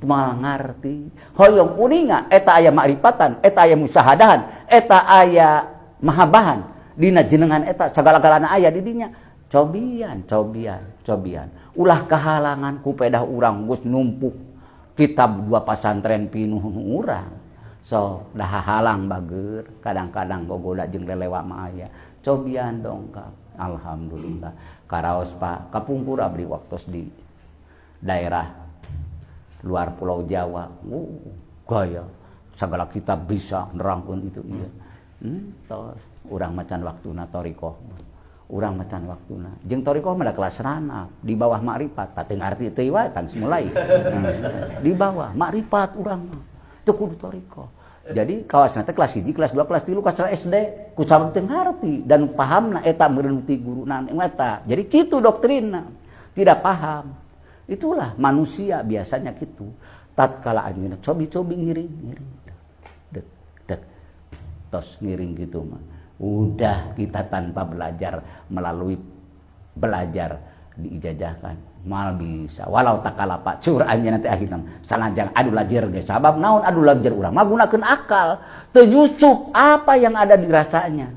moal ngarti hoyong uninga eta aya makrifatan eta aya musyahadahan eta aya mahabahan dina jenengan eta sagala-galana aya di dinya cobian cobian cobian ulah kehalangan ku pedah urang geus numpuk kitab dua pasantren pinuh urang so dah halang bager kadang-kadang gogoda jeung lelewa mah aya cobian dongkap alhamdulillah karaos Pak kapungkur abdi waktos di daerah luar pulau Jawa gaya segala kitab bisa nerangkeun itu iya tos urang macan waktuna thariqah urang macan waktuna jeung thariqah mah da kelas ranap di bawah makrifat tah teu ngarti teu wae tang mulai di bawah makrifat urang mah teu kudu thariqah jadi kawas teh kelas 1 kelas 2 kelas 3 kelas SD ku sabab teu ngarti dan pahamna eta meureun ti guruna eta jadi kitu doktrinna tidak paham. Itulah manusia biasanya gitu. Tatkala anjeunna cobi-cobi ngiring ngiring dek dek tos ngiring gitu mah. Udah kita tanpa belajar melalui belajar diijazahkan. Moal bisa walau takalapa cur anjeunna teh akhirna sanajan adu lajer ge sabab naon adu lajer urang mah gunakeun akal teu nyusup apa yang ada dirasanya.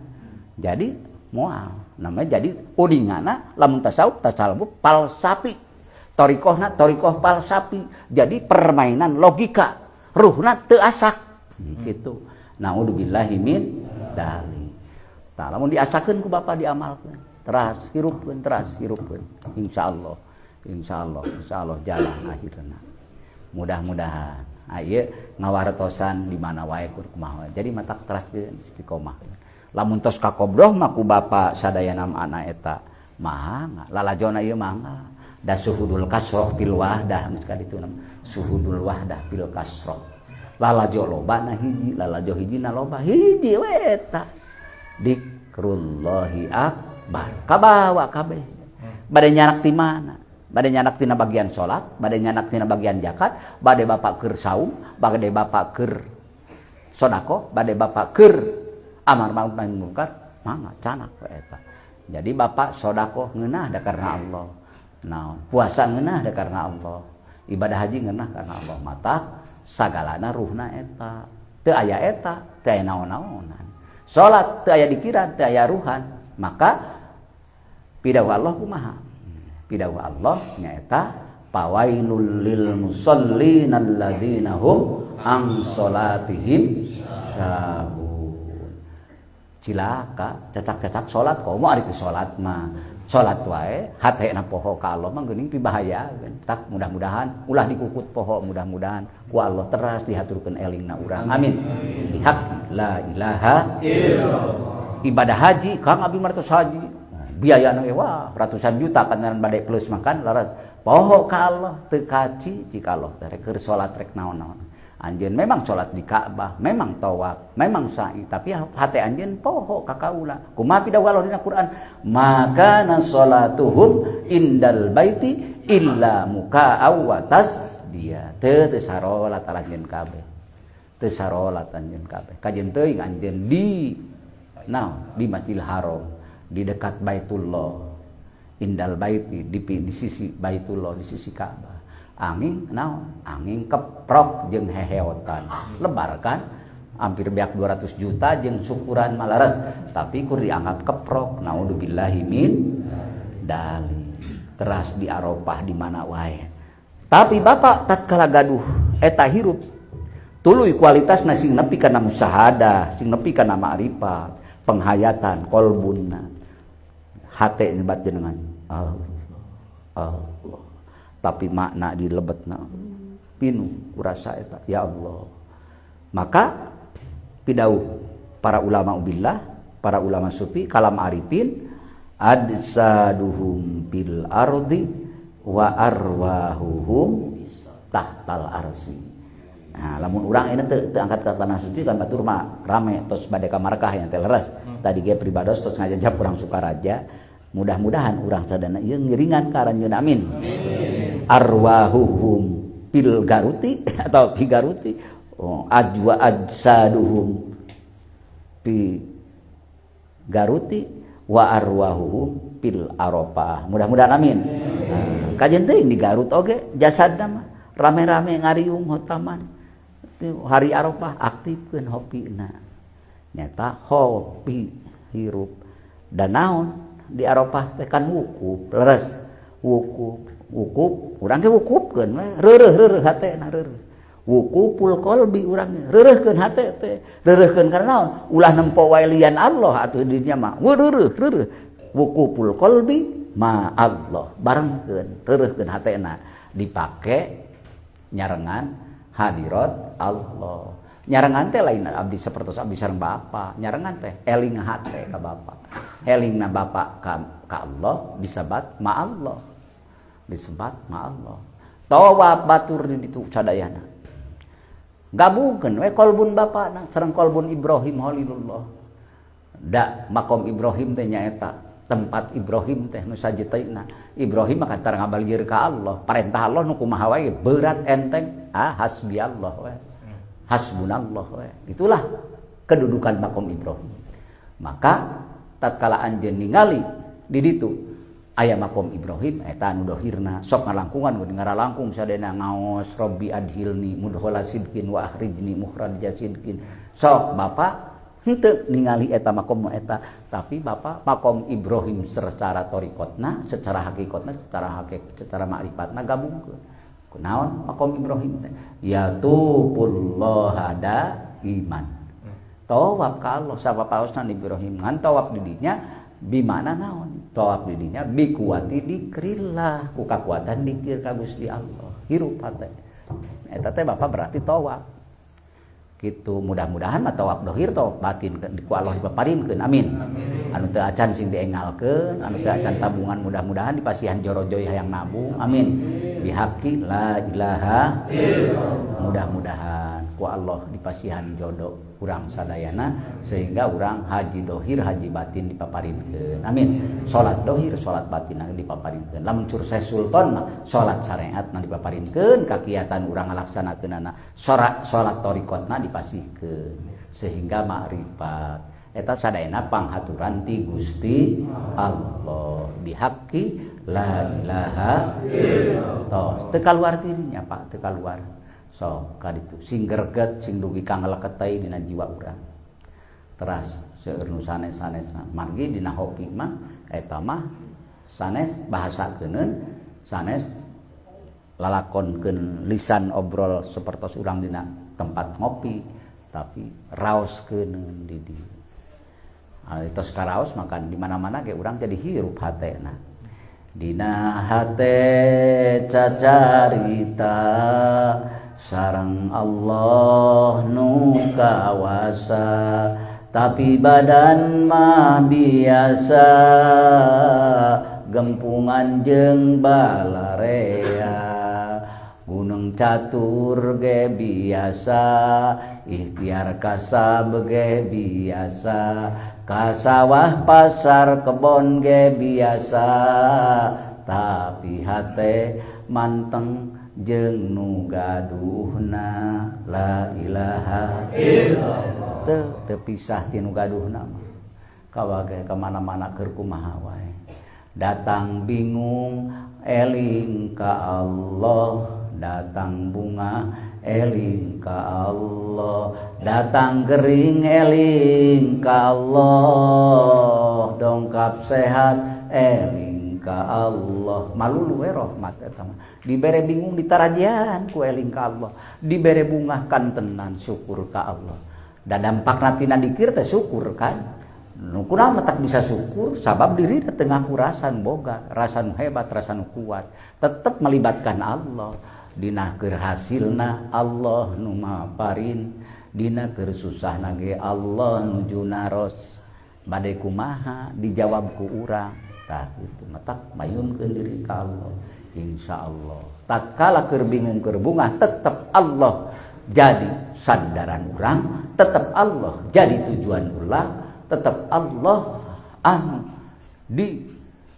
Jadi moal namanya jadi udingana lamun tasawuf tasawuf falsafi thariqahna thariqah falsafi jadi permainan logika ruhna teu asak gitu. Naudzubillahi min dzalik. Tah lamun diasakeun ku bapa diamalkeun teras hirupkeun insyaallah insyaallah insyaallah jalan akhirna mudah-mudahan ieu ngawartosan di mana wae kumaha jadi matak teraskeun istiqomah lamun tos kakobroh mah ku bapa sadayana ana eta mangga lalajona ieu mangga da suhudul kasroh fil wahdah geus kaditu suhudul wahdah fil kasroh lalajo loba na hiji lalajo hiji na loba hiji we eta dikrullahi akbar kabawa kabeh bade nyanak ti mana bade nyanak tina bagian salat bade nyanak tina bagian zakat bade bapak keur saum bade bapak keur sedekah bade bapak keur amar ma'ruf nahi munkar mangga canak we eta. Jadi bapak sedekah ngeunah da karena Allah naon puasa ngeunah da karena Allah ibadah haji ngeunah karena Allah mata sagalana ruhna eta teu aya eta teu aya naon-naonan salat teu aya dikiran teu aya ruhan maka pidawuh Allah kumaha pidawuh Allah nyaeta fawailul lil musallin alladzina hum an salatihim sahun cilaka cacak-cacak salat komo ari teu salat mah salat wae hatena poho ka Allah mah geuning pibahayakeun tak mudah-mudahan ulah dikukut poho mudah-mudahan ku Allah teras dihaturkeun elingna urang amin bihaq la ilaha illallah. Ibadah haji Kang abdi mah tos haji biayana wah ratusan juta kan bade plus makan laras poho ka Allah teu kaci jika Allah teh rek keur salat rek naon-naon anjeun memang salat di Ka'bah memang tawaf memang sa'i tapi hate anjeun poho ka kaula kumaha pidawuh Allah dina Quran maka salatuhum indal baiti illa mukaa wa tasdiya teu teu sarolat anjeun kabeh teu sarolat anjeun kabeh kajeun teuing anjeun di naon di Masjidil Haram di dekat Baitullah indal baiti di sisi Baitullah di sisi Ka'bah angin naon angin keprok jeung heheotan lebar kan hampir beak 200 juta jeung syukuran malaras tapi kur dianggap keprok naudzubillahi min dalik teras di Arafah di mana wae tapi bapak tatkala gaduh eta hirup tuluy kualitasna sing nepi kana musyahadah sing nepi kana ma'rifat penghayatan kolbunna hate nyebat jenengan Allah Allah tapi makna di lebetna pinu kurasa eta ya Allah maka pidauh para ulama ubillah para ulama sufi kalam arifin adsaduhum bil ardi wa arwahuhum tahtal arsi. Nah lamun urang ini teu angkat ka tanah suci kan batur mah rame tos bade ka Markah yang teh leres tadi ge pribados tos ngajajab urang Sukaraja mudah-mudahan urang sadana ieu ngiringan ka aranjeun amin. Arwahuhum pil garuti atau pi garuti oh, ajwa ajsaduhum pi garuti wa arwahuhum pil arafah mudah-mudahan amin. Nah, kajen teuing di Garut oge jasadna mah rame-rame ngariung hotaman hari Arafah aktifkeun hopina nyata hopi hirup dan naon di Arafah teh kan wukuf leres wukuf wukuf urang ge wukufkeun we reureuh-reureuh hatena reureuh wukuful qalbi urang reureuhkeun hate teh reureuhkeun karena naon ulah nempo wae lian Allah atuh di dinya mah reureuh reureuh wukuful qalbi ma Allah barengkeun reureuhkeun hatena dipake nyarengan hadirat Allah nyarengan teh lain abdi sapertos abdi sareng bapa nyarengan teh eling hate ka bapa elingna bapa ka Allah disebat ma Allah disebat ma Allah tawaf batur di ditu sadayana gabungkeun we kolbun bapana sareng kolbun Ibrahim Khalilullah da makom Ibrahim teh nyaeta tempat Ibrahim teh nu sajeuteuna Ibrahim mah tara ngabalir ka Allah perintah Allah nu kumaha wae berat enteng ah hasbiyallah we hasbunallah we itulah kedudukan makom Ibrahim maka tatkala anjeun ningali di ditu Aya makom Ibrahim eta anu dohirna sok ngalangkungan geuning ngaralangkung sadena ngaos Robbi adhilni mudkhala sidqin wa akhrijni mukhraja sidqin. Sok bapak henteu ningali eta makom nu eta, tapi bapak makom Ibrahim secara torikotna, secara hakikatna, secara makrifatna gabungkeun. Kunaon makom Ibrahim teh? Ya tupullah da iman. Tawaf ka Allah sapapaosna Ibrahim ngan tawaf di dinya bimana naon? Tawaf di dinya bikuati dikrillah, ku kakuatan dikir ka Gusti Allah. Hirup hate. Eta teh bapak berarti tawaf. Gitu mudah-mudahan mah tawaf dohir tawaf batin ku Allah dipaparinkeun. Amin. Anu teu acan sing diengalkeun, anu teu acan tabungan mudah-mudahan dipasihan jorojoy hayang nabung. Amin. Bihaqi la ilaha illallah. Mudah-mudahan ku Allah dipasihan jodoh urang sadayana sehingga urang haji dohir haji batin dipaparinkeun. Amin. Salat dohir salat batin dipaparinkeun. Lamun sukses sultan mah salat syariatna dipaparinkeun, kakiatan urang ngalaksanakeunana salat thariqatna dipasihkeun sehingga makrifat. Eta sadayana panghaturan ti Gusti Allah bihaqi la ilaha illallah. Teu kaluar tirinya Pak, teu kaluar. Sok kaditu sing greget sing dugi ka ngaleketai dina jiwa urang. Teras seueur nu sanes-sanesna margi dina hoki mah eta mah sanes bahasakeuneun sanes lalakonkeun lisan obrol sapertos urang dina tempat ngopi tapi raoskeun di dieu. Tos karaos makan di mana-mana ge urang jadi hirup hatena. Dina hate cacarita sareng Allah nu kawasa tapi badan mah biasa gempungan jeung balarea gunung catur ge biasa ikhtiar kasab ge biasa ka sawah pasar kebon ge biasa tapi hate manteng jeung nu gaduhna la ilaha illallah. Teu pisah ti nu gaduhna mah kawage ka mana-mana keur kumaha wae datang bingung eling ka Allah, datang bunga eling ka Allah, datang gering eling ka Allah, dongkap sehat eling ka Allah. Malulu we rahmat eta mah. Dibere bingung ditarajian ku eling ka Allah, dibere bungah kantenan syukur ka Allah. Da dampakna tina dikir teh syukur kan. Nu kunaon tak bisa syukur sabab diri teh teu ngaku rasa nu boga, rasa nu hebat, rasa nu kuat. Tetep melibatkan Allah. Dina keur hasilna Allah nu maparin, dina keur susahna ge Allah nuju naros. Bade kumaha dijawab ku urang. Tah kitu matak mayunkeun diri ka Allah. Insyaallah tatkala keur bingung keur bungah tetep Allah jadi sandaran urang, tetep Allah jadi tujuan urang, tetep Allah anu di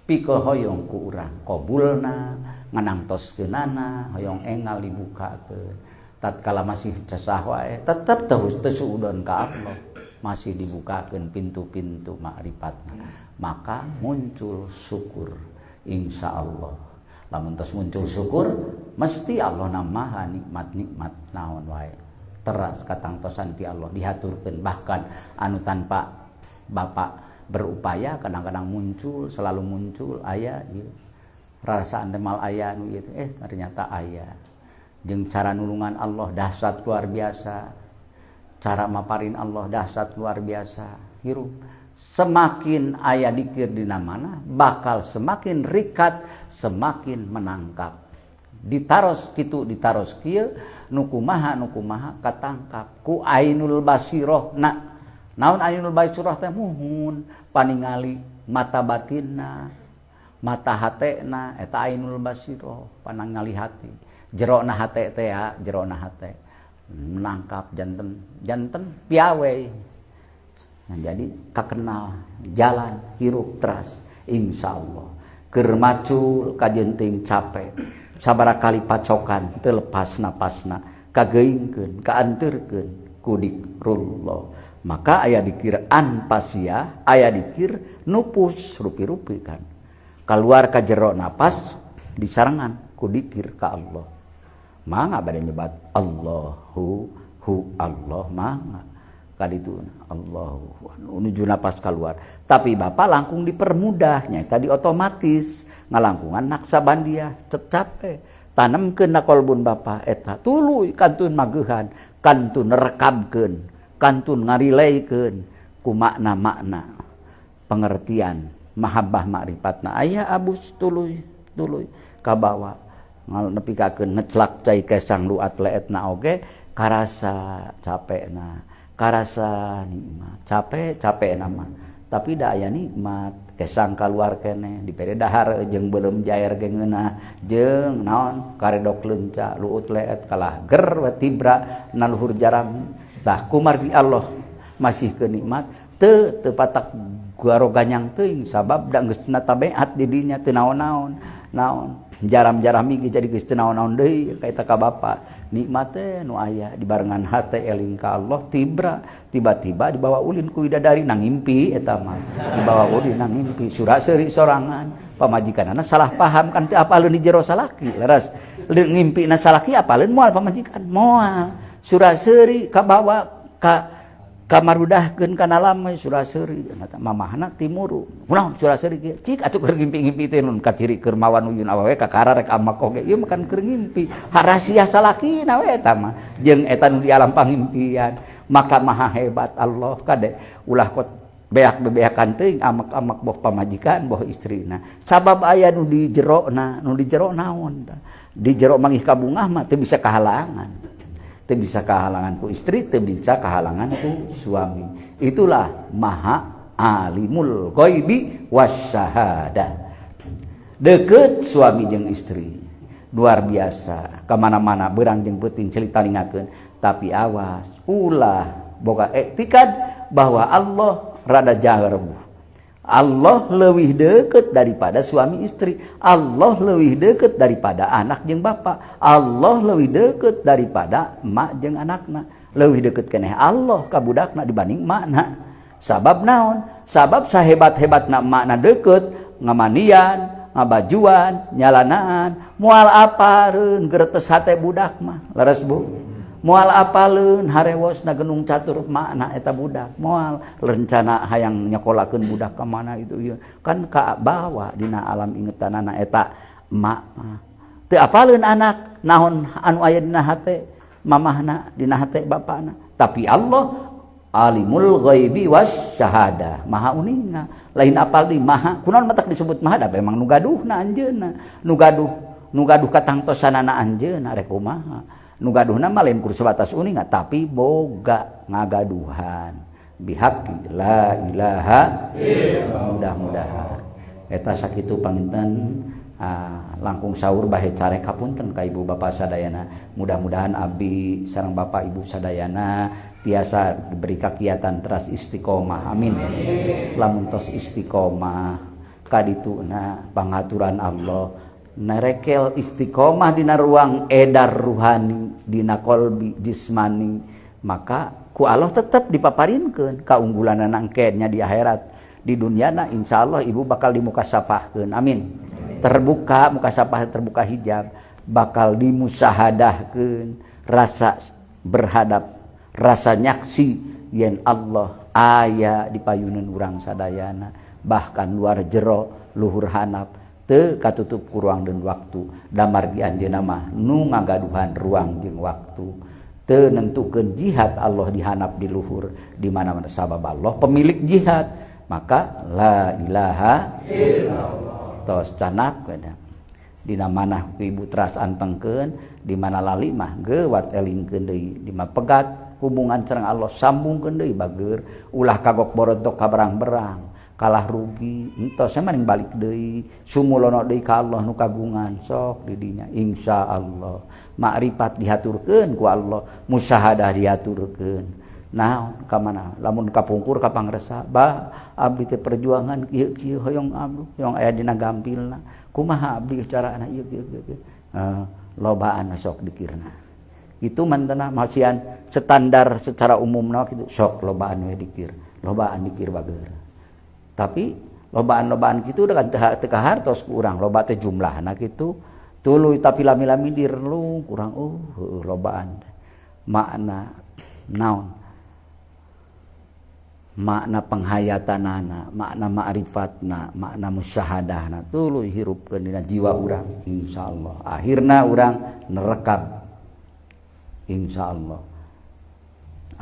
pikahoyong ku urang qabulna nganangtoskeunana hoyong engal dibukakeun. Tatkala masih cesah wae tetep terus teu suudon ka Allah, masih dibukakeun pintu-pintu makrifatna, maka muncul syukur insyaallah. Lamun tos muncul syukur mesti Allah namaha nikmat-nikmat naon wae teras katangtosan ti Allah dihaturkeun. Bahkan anu tanpa bapak berupaya kadang-kadang muncul, selalu muncul aya ieu rasaan teh mal aya nu ieu teh, ternyata aya. Jeung cara nulungan Allah dahsyat luar biasa, cara maparin Allah dahsyat luar biasa. Hirup semakin aya dikir dina mana bakal semakin rikat, semakin menangkap. Ditaros kitu ditaros kieu nu kumaha nu kumaha katangkap ku ainul basiroh. Na naon ainul basiroh teh? Muhun paningali mata batinna, mata hatena, eta ainul basiroh panangali hati. Jerona hate teh ya, jerona hate menangkap janten janten piawe. Nah, jadi kakenal jalan hirup teras insyaallah. Keur macul kajenting capek sabaraha kali pacokan teu lepas napasna kageingkeun kaanteurkeun ku dikrullah. Maka aya dikir anpasia, aya dikir nupus rupi-rupi kan. Keluar ka jero napas disarengan ku dikir ka Allah. Mangga bade nyebat Allahu hu Allah mangga. Kali itu Allahu nuju napas keluar. Tapi bapak langkung dipermudah nyaeta di otomatis ngalangkungan naksabandiah capek. Tanemkeun na kolbun bapak eta tuluy kantun mageuhan, kantun rekabkeun, kantun ngarileikeun ku makna-makna pengertian mahabbah makrifatna aya abus tuluy tuluy kabawa nepikakeun ngeclak cai kesang luat leetna oge karasa capekna, karasa nikmat, capek capekna mah tapi da aya nikmat kesang kaluar keneh dipere dahar jeung beuleum jair ge ngeunah jeung naon karedok leunca luut leet kalah ger we tibra na luhur jaram tah kumargi Allah masih ke nikmat teu teu patak garoganyang teuing sabab da geus tabeat di dinya teu naon-naon naon jaram-jarami ge jadi geus teu naon-naon deui ka eta ka bapa nikmat teh nu aya dibarengan hate eling ka Allah tibra tiba-tiba dibawa ulin ku widadari nang ngimpi eta mah dibawa ulin nang ngimpi sura seuri sorangan pamajikanana salah paham kan teu apaleun di jero salaki leres ngimpina salaki apaleun moal pamajikan moal sura seuri kabawa ka kamarudahkeun kana lama sura seuri mamahna timuru kunaon sura seuri kieu cik atuh keur ngimpi-ngimpi teh nun kaciri keur mawan uyun awewe kakara rek amak oge ieu mah kan keur ngimpi harasia salakina we eta mah jeung eta nu di alam pangimpian maka maha hebat Allah kade ulah kot beak bebeakan teuing amak-amak boh pamajikan boh istrina sabab aya nu di jerona nu di jero naon tah di jero mangih kabungah mah teu bisa kahalangan teu bisa kahalangan ku istri, teu bisa kahalangan ku suami. Itulah maha alimul ghaibi wasyahadah. Deket suami jeung istri luar biasa, kemana-mana berang jeung peuting ceuli talingakeun, tapi awas ulah boga iktikad bahwa Allah rada jauh. Allah leuwih deket daripada suami istri, Allah leuwih deket daripada anak jeung bapak, Allah leuwih deket daripada emak jeung anakna, leuwih deket keneh Allah ka budakna dibanding emakna. Sabab naon? Sabab sahebat-hebatna emakna deket ngamanian, ngabajuan, nyalanaan, moal apareun geretes hate budak mah. Leres Bu? Moal apaleun harewosna genung catur makna eta budak moal rencana hayang nyekolakeun budak ka mana itu ieu kan ka bawa dina alam ingetanana eta emak mah teu apaleun anak naon anu aya dina hate mamahna dina hate bapana tapi Allah alimul ghaibi wasyahadah maha uninga lain apal di maha kunaon matak disebut maha da memang nu gaduhna anjeunna nu gaduh katangtosanana anjeunna rek kumaha nu gaduhna mah lain kur sebatas uninga tapi boga ngagaduhan bihaqi la ilaha illallah. Mudah-mudahan eta sakitu panginten langkung saur bahe carek hapunten ka ibu bapa sadayana. Mudah-mudahan abdi sareng bapak ibu sadayana tiasa diberi kakiatan teras istiqomah, amin. Lamun tos istiqomah kadituna pangaturan Allah nerekel istiqomah dina ruang edar ruhani dina kolbi jismani maka ku Allah tetep dipaparinkeun kaunggulanana engke nya di akhirat di dunyana insyaallah ibu bakal dimukasafahkeun, amin. Terbuka mukasafah terbuka hijab bakal dimusahadahkeun rasa berhadap rasa nyaksi yen Allah aya di payuneun urang sadayana bahkan luar jero luhur hanap teu katutup ku ruang dan waktu damargi anjeunna mah nu ngagaduhan ruang jeung waktu teu nentukeun jihad Allah dihanap di luhur di mana-mana sabab Allah pemilik jihad maka la ilaha illallah tos canak dina manah ku ibu teras antengkeun di mana lali mah geuwat elingkeun deui di mana pegat hubungan sareng Allah sambungkeun deui bager ulah kagok borontok ka berang-berang kalah rugi entos saya maning balik deui sumulono deui ka Allah nu kagungan sok di dinya insyaallah makrifat dihaturkeun ku Allah musyahadah dihaturkeun naon ka mana lamun kapungkur ka pangresa bah abdi teh perjuangan kieu kieu hoyong abdi hoyong aya dina gampilna kumaha abdi carana ieu kieu kieu lobaan sok dikirna itu mantena masian standar secara umumna kitu sok lobaan we dikir lobaan dikir bager. Tapi Lobaan-lobaan kitu udah kan teu kahartos ku urang, loba teh jumlahna kitu. Tuluy tapi lami-lami direlung kurang heueuh lobaan teh. Makna naon? Makna penghayatanana, makna ma'rifatna, makna musyahadahna tuluy hirupkeun dina jiwa urang insyaallah. Akhirna urang nerekab insyaallah.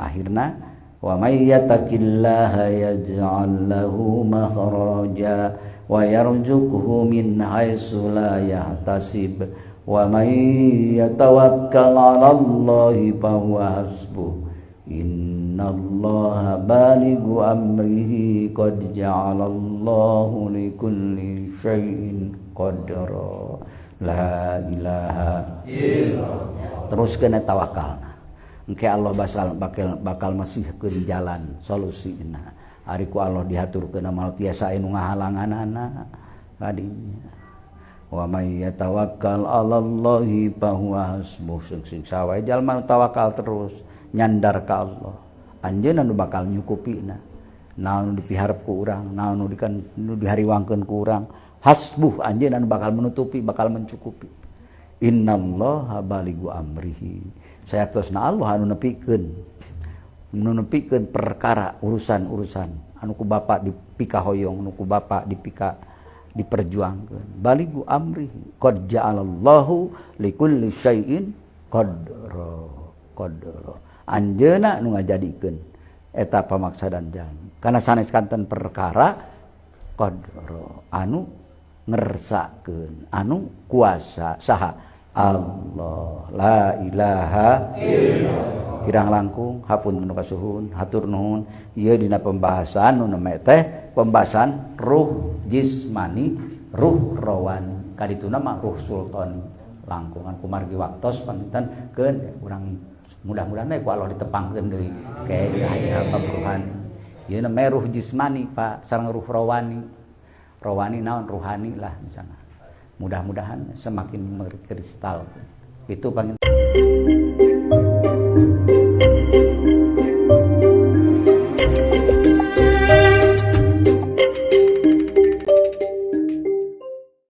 Akhirna wa may yattaqillaha yaj'al lahu makhraja wa yarzuqhu min haitsu la yahtasib wa may yatawakkal 'alallahi fahuwa hasbuh. Innallaha balighu amrihi qad ja'alallahu likulli syai'in qadra. La ilaha illallah. Terus kena tawakalna. Engke Allah bakal masihkeun jalan solusina. Ari ku Allah dihaturkeun mal tiasa anu ngahalanganana kadinya. Wa may yatawakkal 'alallahi fahuwa hasbuh. Sing sawae jalma tawakal terus nyandar ka Allah, anjeunna nu bakal nyukupina. Naon nu dipiharep ku urang, naon nu dihariwangkeun ku urang, hasbuh anjeunna nu bakal menutupi, bakal mencukupi. Innallaha balighu amrihi. Sayaktosna Allah anu nepikeun perkara urusan-urusan anu ku bapa dipikahoyong, anu ku bapa dipika diperjuangkeun. Balighu amrihi qad ja'alallahu likulli syai'in qadra. Qadra. Anjeunna nu ngajadikeun eta pamaksadan jalmi kana sanes kanten perkara qadra anu ngersakeun anu kuasa saha Allah. La ilaha illallah. Kirang langkung hapunten nu kasuhun hatur nuhun. Ieu dina pembahasan nu neme teh pembahasan ruh jismani, ruh rawani, kadituna mah ruh sultani. Langkungan kumargi waktos panginten keun urang mudah-mudahan ku Allah ditepangkeun deui ke aya pabruhan. Ieu na ruh jismani Pak sareng ruh rawani. Rawani naon ruhani lah misalnya. Mudah-mudahan semakin berkristal. Itu panginten.